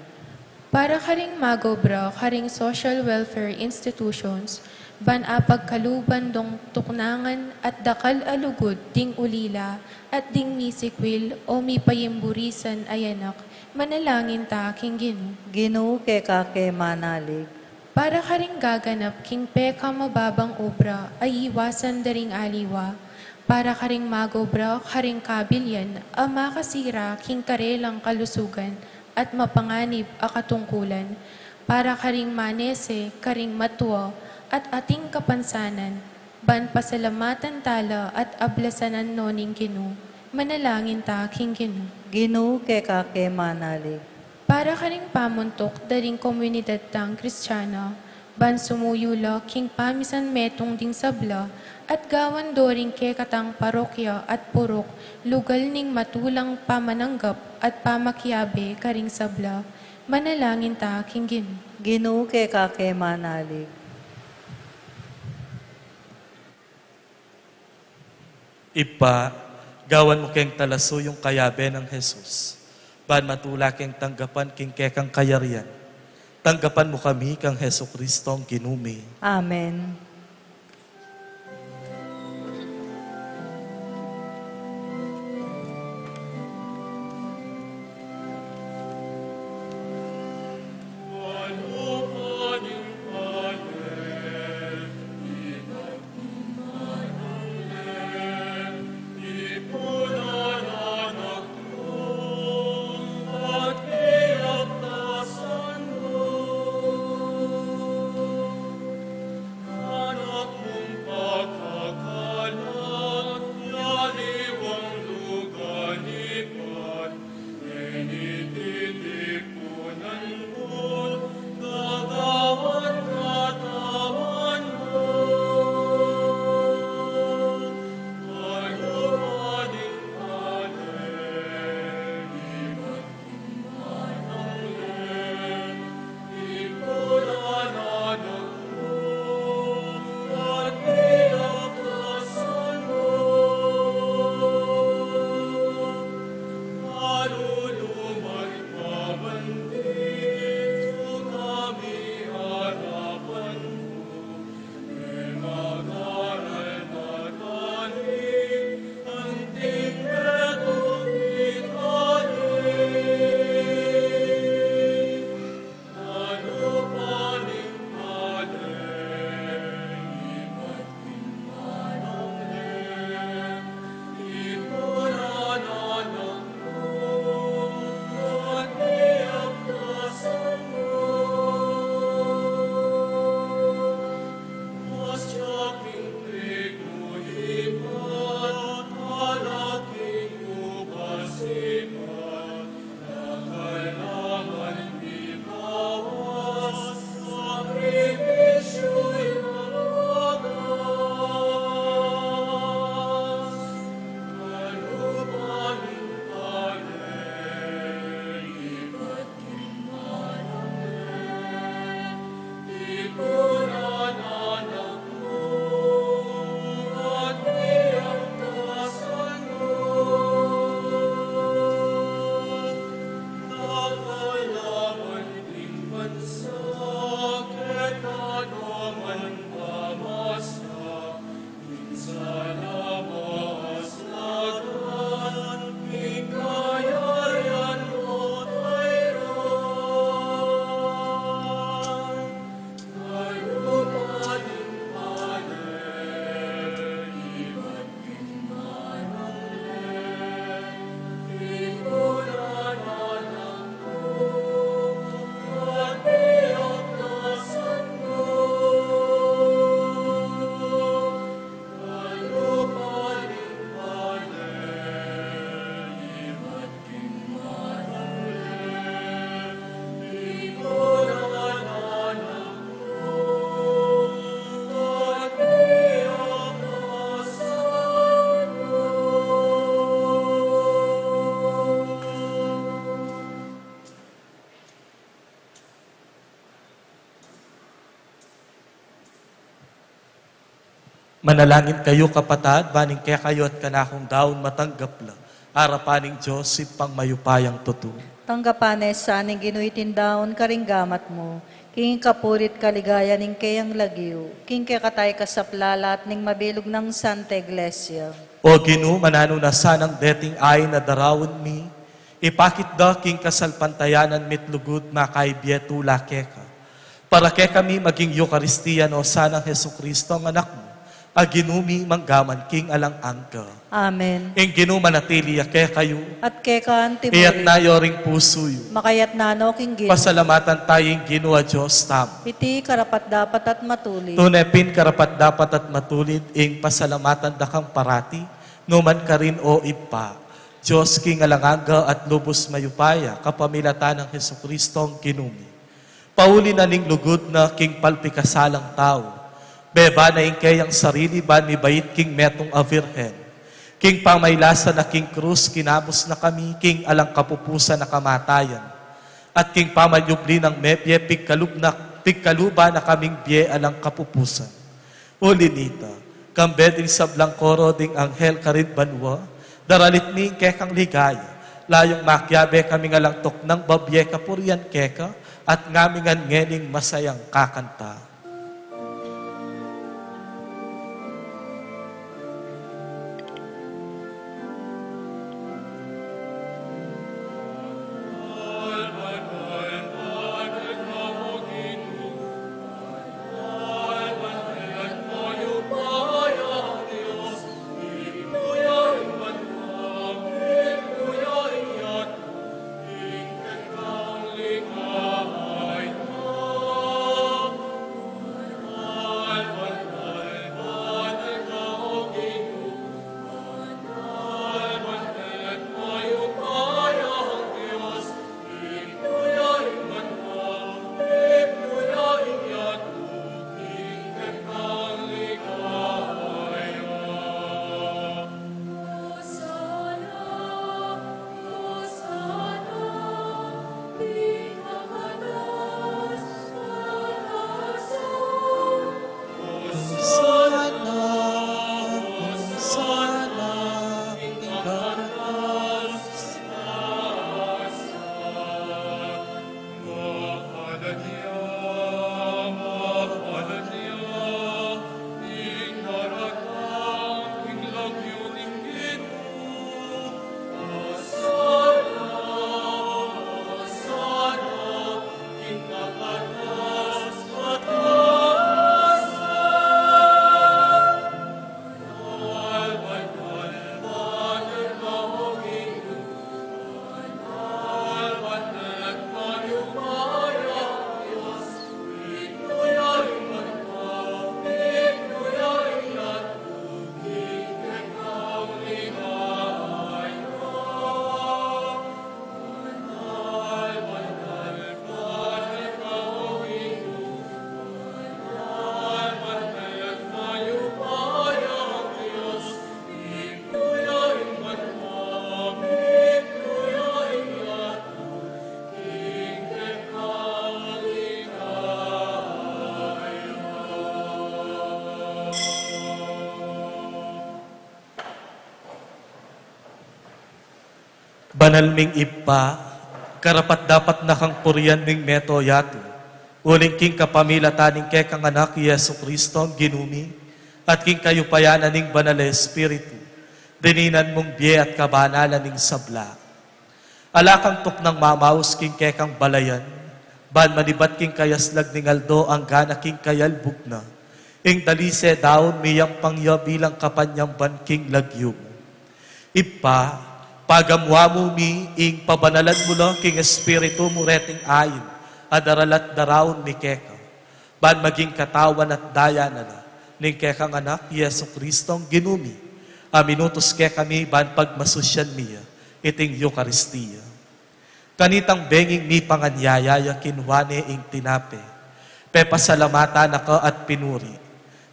Para karing magobra karing social welfare institutions, ban apagkaluban dong tuknangan at dakal a lugud ding ulila, at ding misikwil o mipayimburisan a anak, manalangin ta king Ginu. Ginu, keka ke manalig. Para karing gaganap king pekamababang obra a iwasan da ring aliwa, para karing magobra karing kabilian a makasira king karelang kalusugan at mapanganib a katungkulan, para karing manese karing matua at ating kapansanan, ban pasalamatan tala at ablasanan no ning Ginu, manalangin ta king Ginu. Ginu, keka ke manalig. Para karing pamuntuk da ring komunidad tang Kristiana, ban sumuyu la king pamisan metung ding sabla, at gawan do ring kekatang parokya at purok lugal ning matulang pamananggap at pamakiabe karing sabla, manalangin ta king Ginu. Ginu, keka ke manalig. Ibpa, gawan mu keng talasuyung kayabe nang Jesus, ban matula keng tanggapan king kekang kayarian. Tanggapan mu kami kang Jesucristong Ginu mi. Amen. Manalangin kayu, kapatad, ban ing kekayu at kanakung daun matanggap la arapan ning Dios Ibpang mayupayang tutu. Tanggapan na sa ning Ginu iting daun karing gamat mu, king kapurian at kaligayan ning keyang lagyu, king kekatang kasaplalan at ning mabilug nang Santa Iglesia. O Ginu, mananu na sanang deting ain a daraun mi, ipakit da king kasalpantayanan mi't lugud makaibie tula keka. Para kekami maging Eukaristia no sanang Jesucristo, ang Anak mu, a Ginu mi, mangga man king alang angga. Amen. Ing Ginu manatili ya kekayu. At keka antimurin. Iyatna yu ring pusu yu. Makayatna no king Ginu. Pasalamatan tayu ing Ginu a Dios tamu. Iti karapat-dapat at matulid. Tune pin karapat-dapat at matulid ing pasalamatan da kang parati, nukarin man, O Ibpa, Dios king alang angga at lubus mayupaya, kapamilatan nang Jesucristong Ginu mi. Pauli na ning lugud na king palpikasalang tau, beba na ing keyang sarili ban mibait king metung a Virgen. King pamailasa na king krus, kinabus na kami king alang kapupusan a kamatayan. At king pamanyubli nang mebie, pigkalub na, pigkaluban na kaming bie alang kapupusan. Uli nita, kambe ding sablang koro ding anghel karin banua, daralit mi ing kekang ligaya, layung makiabe kaming alang tuknang babie kapurian keka, at ngaming ngening masayang kakanta. Banal ming Ibpa, karapat-dapat na kang purian ning mabilug a yatu, uling king kapamilatan ning kekang Anak, i Jesucristo, Ginu mi, at king kayupayan na ning Banal a Espiritu, dininan mung bie at kabanalan ing sabla. Ala kang tuknang mamaus king kekang balayan, ban manibat king kayaslag ning aldo angga na king kayalbug na, ing dalise daun miyampang ya bilang kapanyamban king lagyu mu. Ibpa, pagamuan mu mi ing pabanalan mu la king Espiritu mu reting ain a daralat daraun mi keka, ban maging katawan at daya na la ning kekang Anak, i Jesucristong Ginu mi, a minutus kekami ban pagmasusyan mi ya iting Eukaristia. Kanitang benging mipanganyaya ya, kinua ne ing tinape, pepasalamatan na ka at pinuri,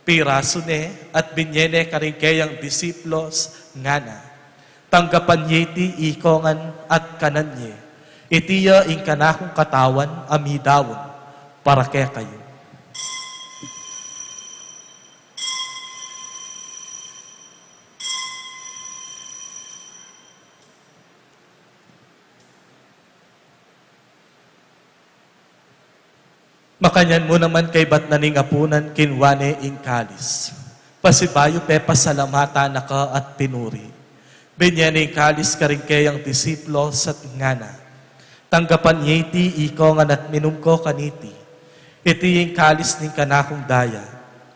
pirasu ne at binye ne karing keyang disipulus, ngana: Tanggapan ye iti ikongan at kanan ye. Iti ya ing kanakung katawan a midaun para kekayu. Makanyan mu naman kaybat na ning apunan, kinua ne ing kalis. Pasibayu pepasalamatan na ka at pinuri. Binye ne ing kalis karing keyang disipulus at ngana: Tanggapan ye iti ikongan at minum ko kaniti. Iti ing kalis ning kanakung daya,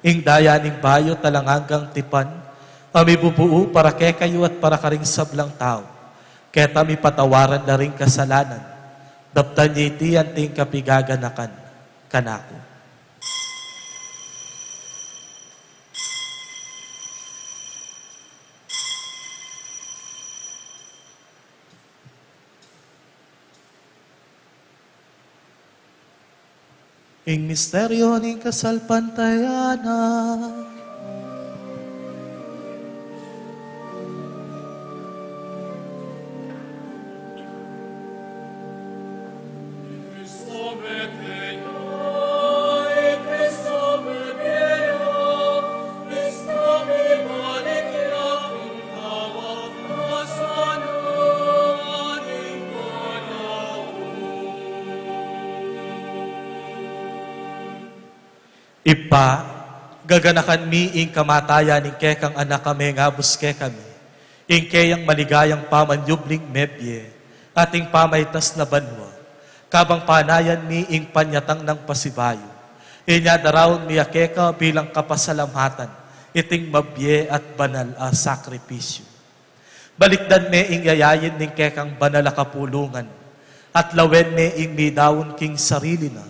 ing daya ning bayu at alang anggang tipan, a mibubuu para kekayu at para karing sablang tau, keta mipatawaran la ring kasalanan. Daptan ye iti anting kapigaganakan kanaku. Ing misteryu ning kasalpantayanan. Ibpa, gaganakan mi ing kamatayan ning kekang Anak a mengabus kekami, ing keyang maligayang pamanyubling mebie, at ing pamaitas na banua, kabang panayan mi ing panyatang nang pasibayu. Inya daraun mi ya keka bilang kapasalamatan iting mabie at banal a sakripisyu. Balikdan me ing yayain ning kekang banal a kapulungan, at lawen me ing midaun king sarili na,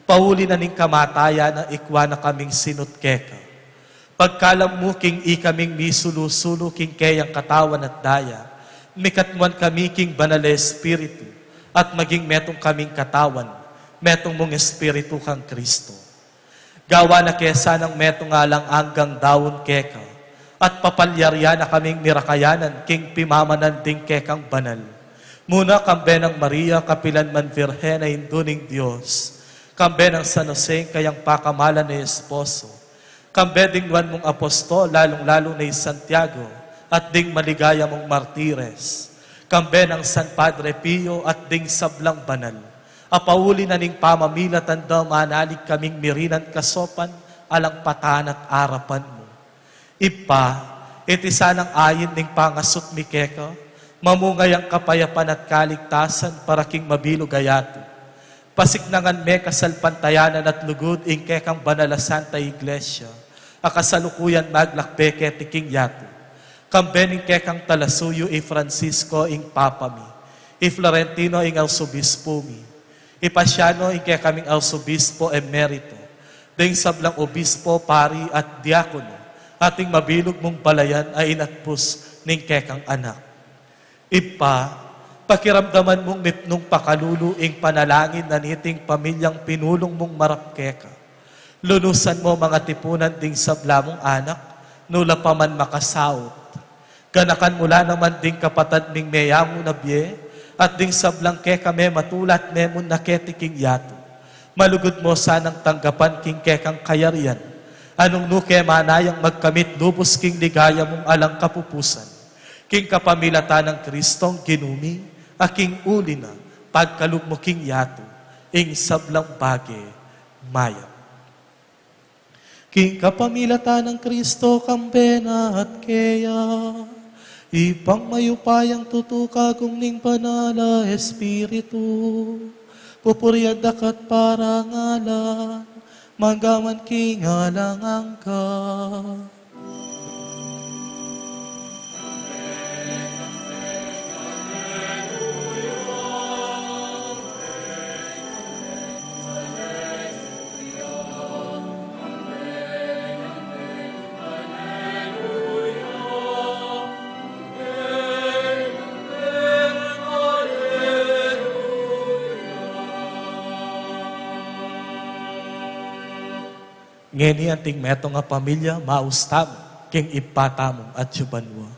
pauli na ning kamatayan, a ikua na kaming sinut keka. Pagkalam mu king ikaming misulu-sulu king keyang katawan at daya, mikatmuan kami king Banal a Espiritu, at maging metung kaming katawan, metung mung Espiritu kang Kristo. Gawan na ke sanang metung alang anggang daun keka, at papalyarian na kaming mirakayanan king pimamanan ding kekang banal. Muna kambe nang Maria, kapilan man Virgen a Indu ning Dios, kambe nang San Jose, ing kayang pakamalan a esposo, kambe ding nuan mung apostol, lalung-lalu na i Santiago, at ding maligaya mung martires, kambe nang San Padre Pio at ding sablang banal a pauli na ning pamamilatan da, manalig kaming mirinan kasopan alang patan at arapan mu. Ibpa, iti sanang ain ning pangasut mi keka, mamunga yang kapayapan at kaligtasan para king mabilug a yatu. Pasiknangan me kasalpantayanan at lugud ing kekang banal a Santa Iglesia, a kasalukuyan maglakbe keti king yatu. Kambe ning kekang talasuyu i Francisco ing Papa mi, i Florentino ing Arsobispo mi, i Paciano ing kekaming Arsobispo Emerito, ding sablang obispo, pari at diakono, at ing mabilug mung balayan a inatpus ning kekang Anak. Ibpa, pakiramdaman mung mipnung pakalulu ing panalangin na niting pamilyang pinulung mung marap keka. Lunusan mu mung atipunan ding sabla mung anak, nula pa man makasaut. Ganakan mu la naman ding kapatad ming meyangu na bie, at ding sablang keka mematulat ne mu na keti king yatu. Malugud mu sanang tanggapan king kekang kayarian, a nung nu ke manayang magkamit lubus king ligaya mung alang kapupusan, king kapamilatan nang Kristong Ginu mi, a king uli na pagkalub mu king yatu ing sablang bage mayap. King kapamilatan nang Kristo, kambe na at keya, Ibpang mayupayang tutu, kagum ning Banal a Espiritu, pupurian da ka at parangalan, mangga man king alang angga. Ngeni anting metung a pamilya, maus tamu king Ibpa tamung atsu banua.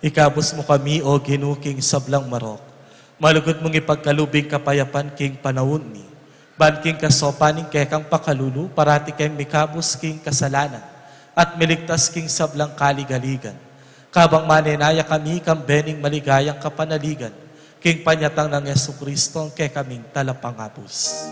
Ikabus mu kami, O Ginu, king sablang marok. Malugud mung ipagkalub ing kapayapan king panaun mi. Ban king kasaupan ning kekang pakalulu, parati kaming mikabus king kasalanan, at miligtas king sablang kaligaligan. Kabang manenaya kami kang bening maligayang kapanaligan, king panyatang nang Jesucristo, kekaming talapangabus.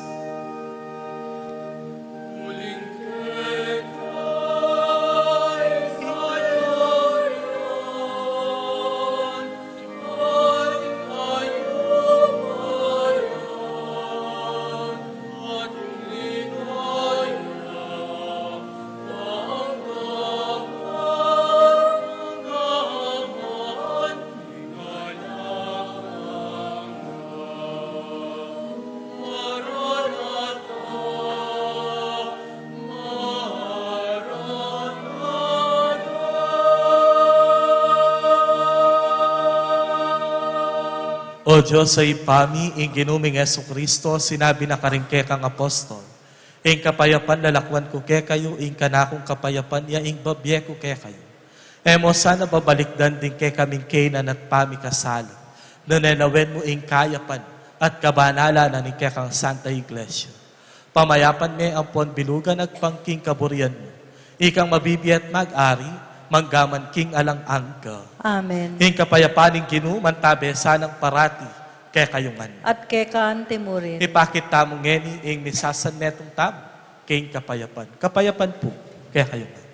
O Dios a Ibpa mi, ing Ginu ming Jesucristo, sinabi na karing kekang apostol, ing kapayapan lalakwan ku kekayu, ing kanakung kapayapan ya ing bibie ku kekayu. E mu sana babalikdan ding kekaming kainan at pamikasala, nune lawen mu ing kayapan at kabanalan na ning kekang Santa Iglesia. Pamayapan me ampon bilugan agpang king kaburian mu. Ikang mabibie at mag-ari, mangga man king alang angga. Amen. Ing kapayapan ning Ginu, mantabe sanang parati kekayu ngan. At keka anti mu rin. Ipakit tamu ngeni ing misasanmetung tamu king kapayapan. Kapayapan pu kekayu ngan.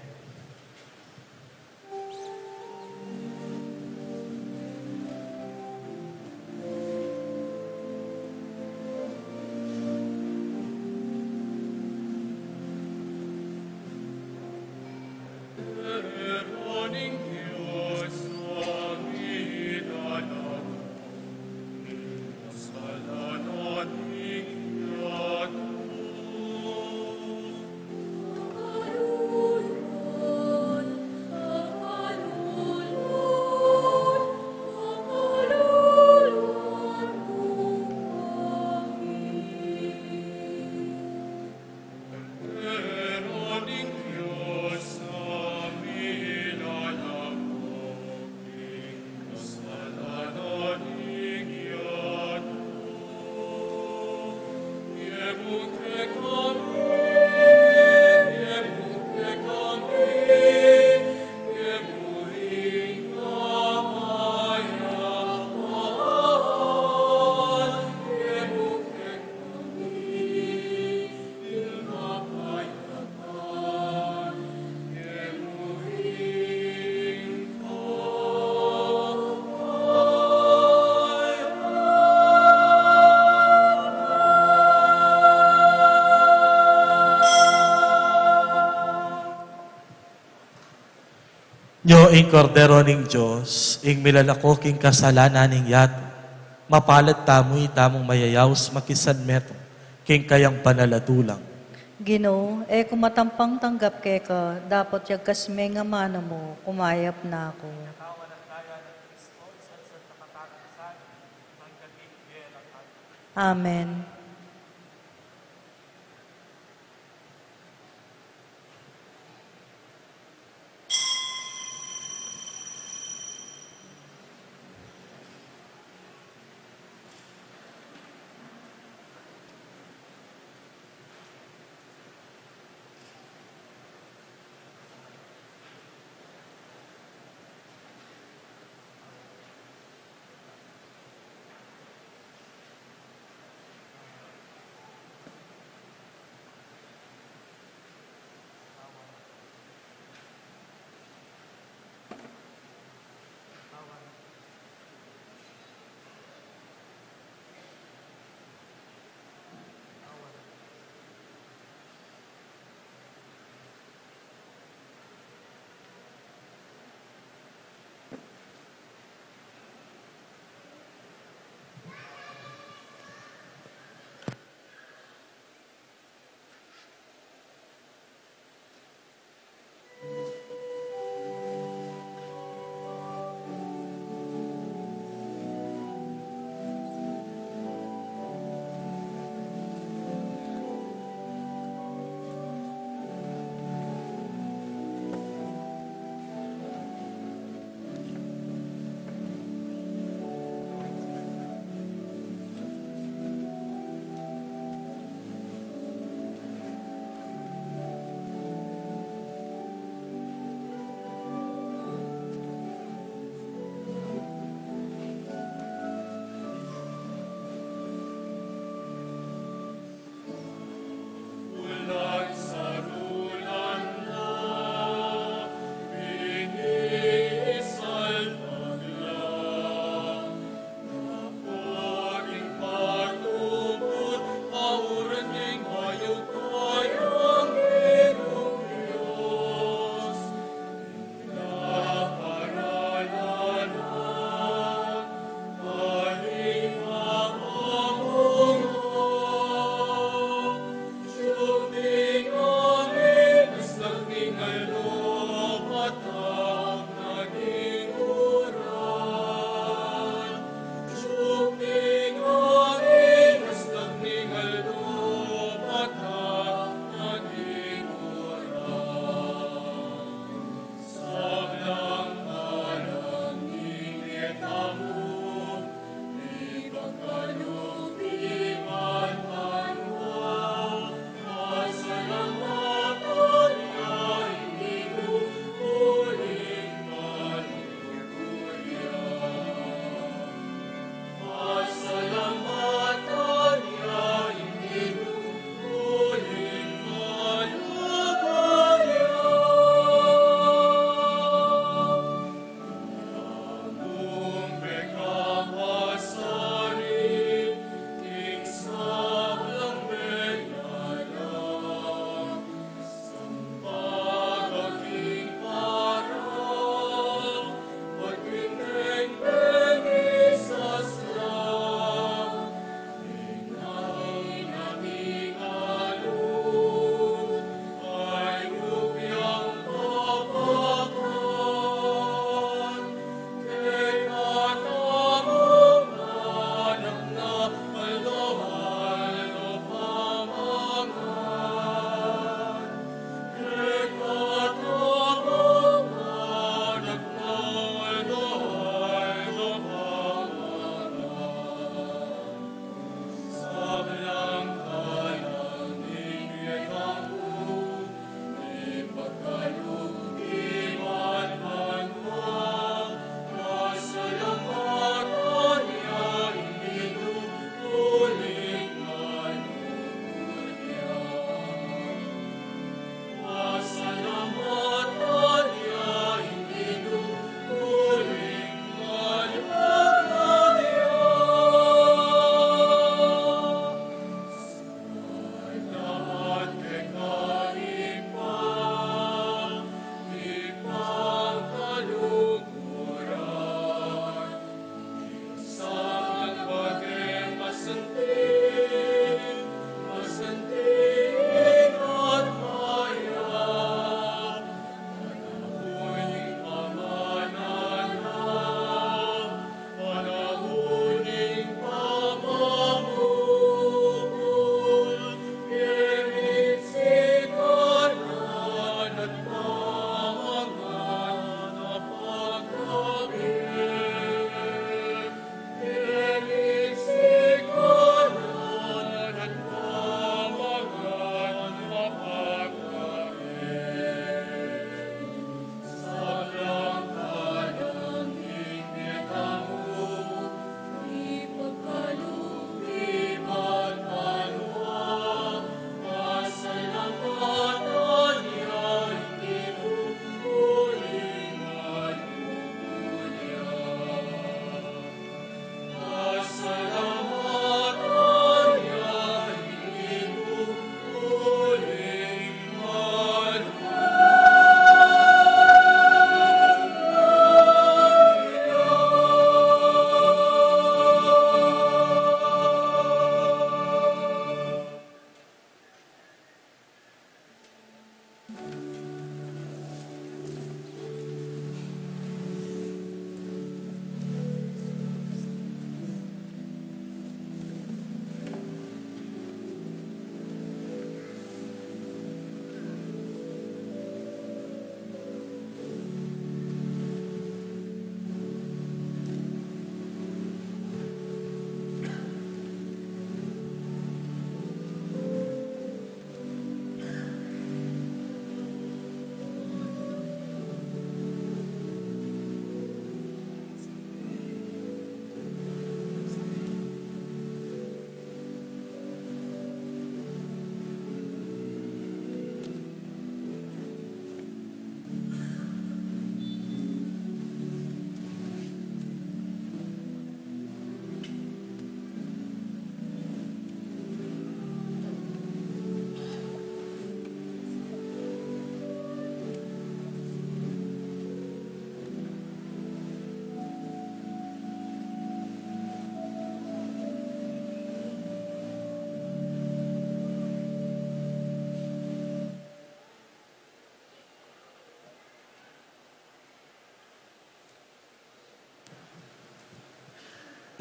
Nyo ing Kordero ning Dios, ing milalako king kasalanan ning yatu. Mapalad tamu itamung mayayaus makisanmetung king kayang banal a dulang. Ginu, e ku matampang tanggap keka, dapot yagkas me ing amanu mu, kumayap na ku. Amen.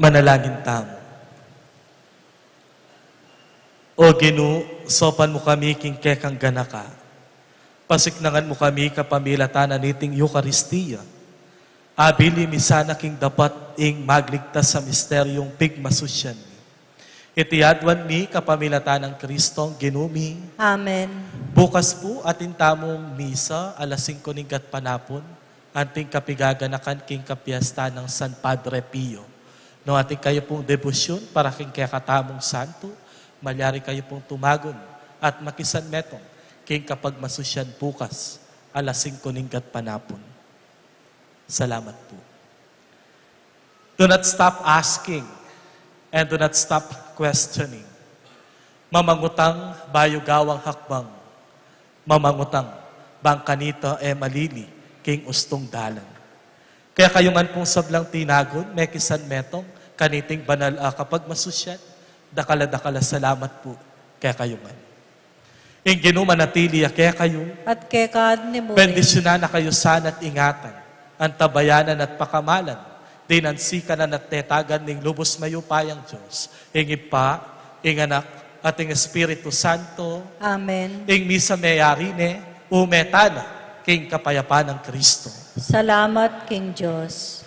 Manalangin tamu. O Ginu, saupan mu kami king kekang ganaka. Pasiknangan mu kami kapamilatan na niting Eukaristia. Abili mi sana king dapat ing magligtas a misteryung pigmasusyan mi. Iti aduan mi kapamilatan nang Kristong Ginu mi. Amen. Bukas pu, atin tamung misa alas singko ning gatpanapun, anting kapigaganakan king kapiestan nang San Padre Pio. No atin kayu pung debosyun para king kekatamung santo, malyari kayu pung tumagun at makisanmetung king kapagmasusyan bukas alas singko ning gatpanapun. Salamat pu. Do not stop asking and do not stop questioning. Mamangutang bayu gawang hakbang. Mamangutang bang kanita e malili king ustung dalan. Kekayu ngan pung sablang tinagun, mekisanmetung kaniting banal a kapagmasusyan, dakal a dakal a salamat pu kekayu ngan. Ing Ginu manatili ya kekayu. At keka mu rin. Bendisyunan na kayu sana at ingatan, antabayanan at pakamalan, dinansikan at tetagan ning lubus mayupayang Dios, ing Ibpa, ing Anak, at ing Espiritu Santo. Amen. Ing misa meyari ne, ume tana king kapayapan nang Kristo. Salamat king Dios.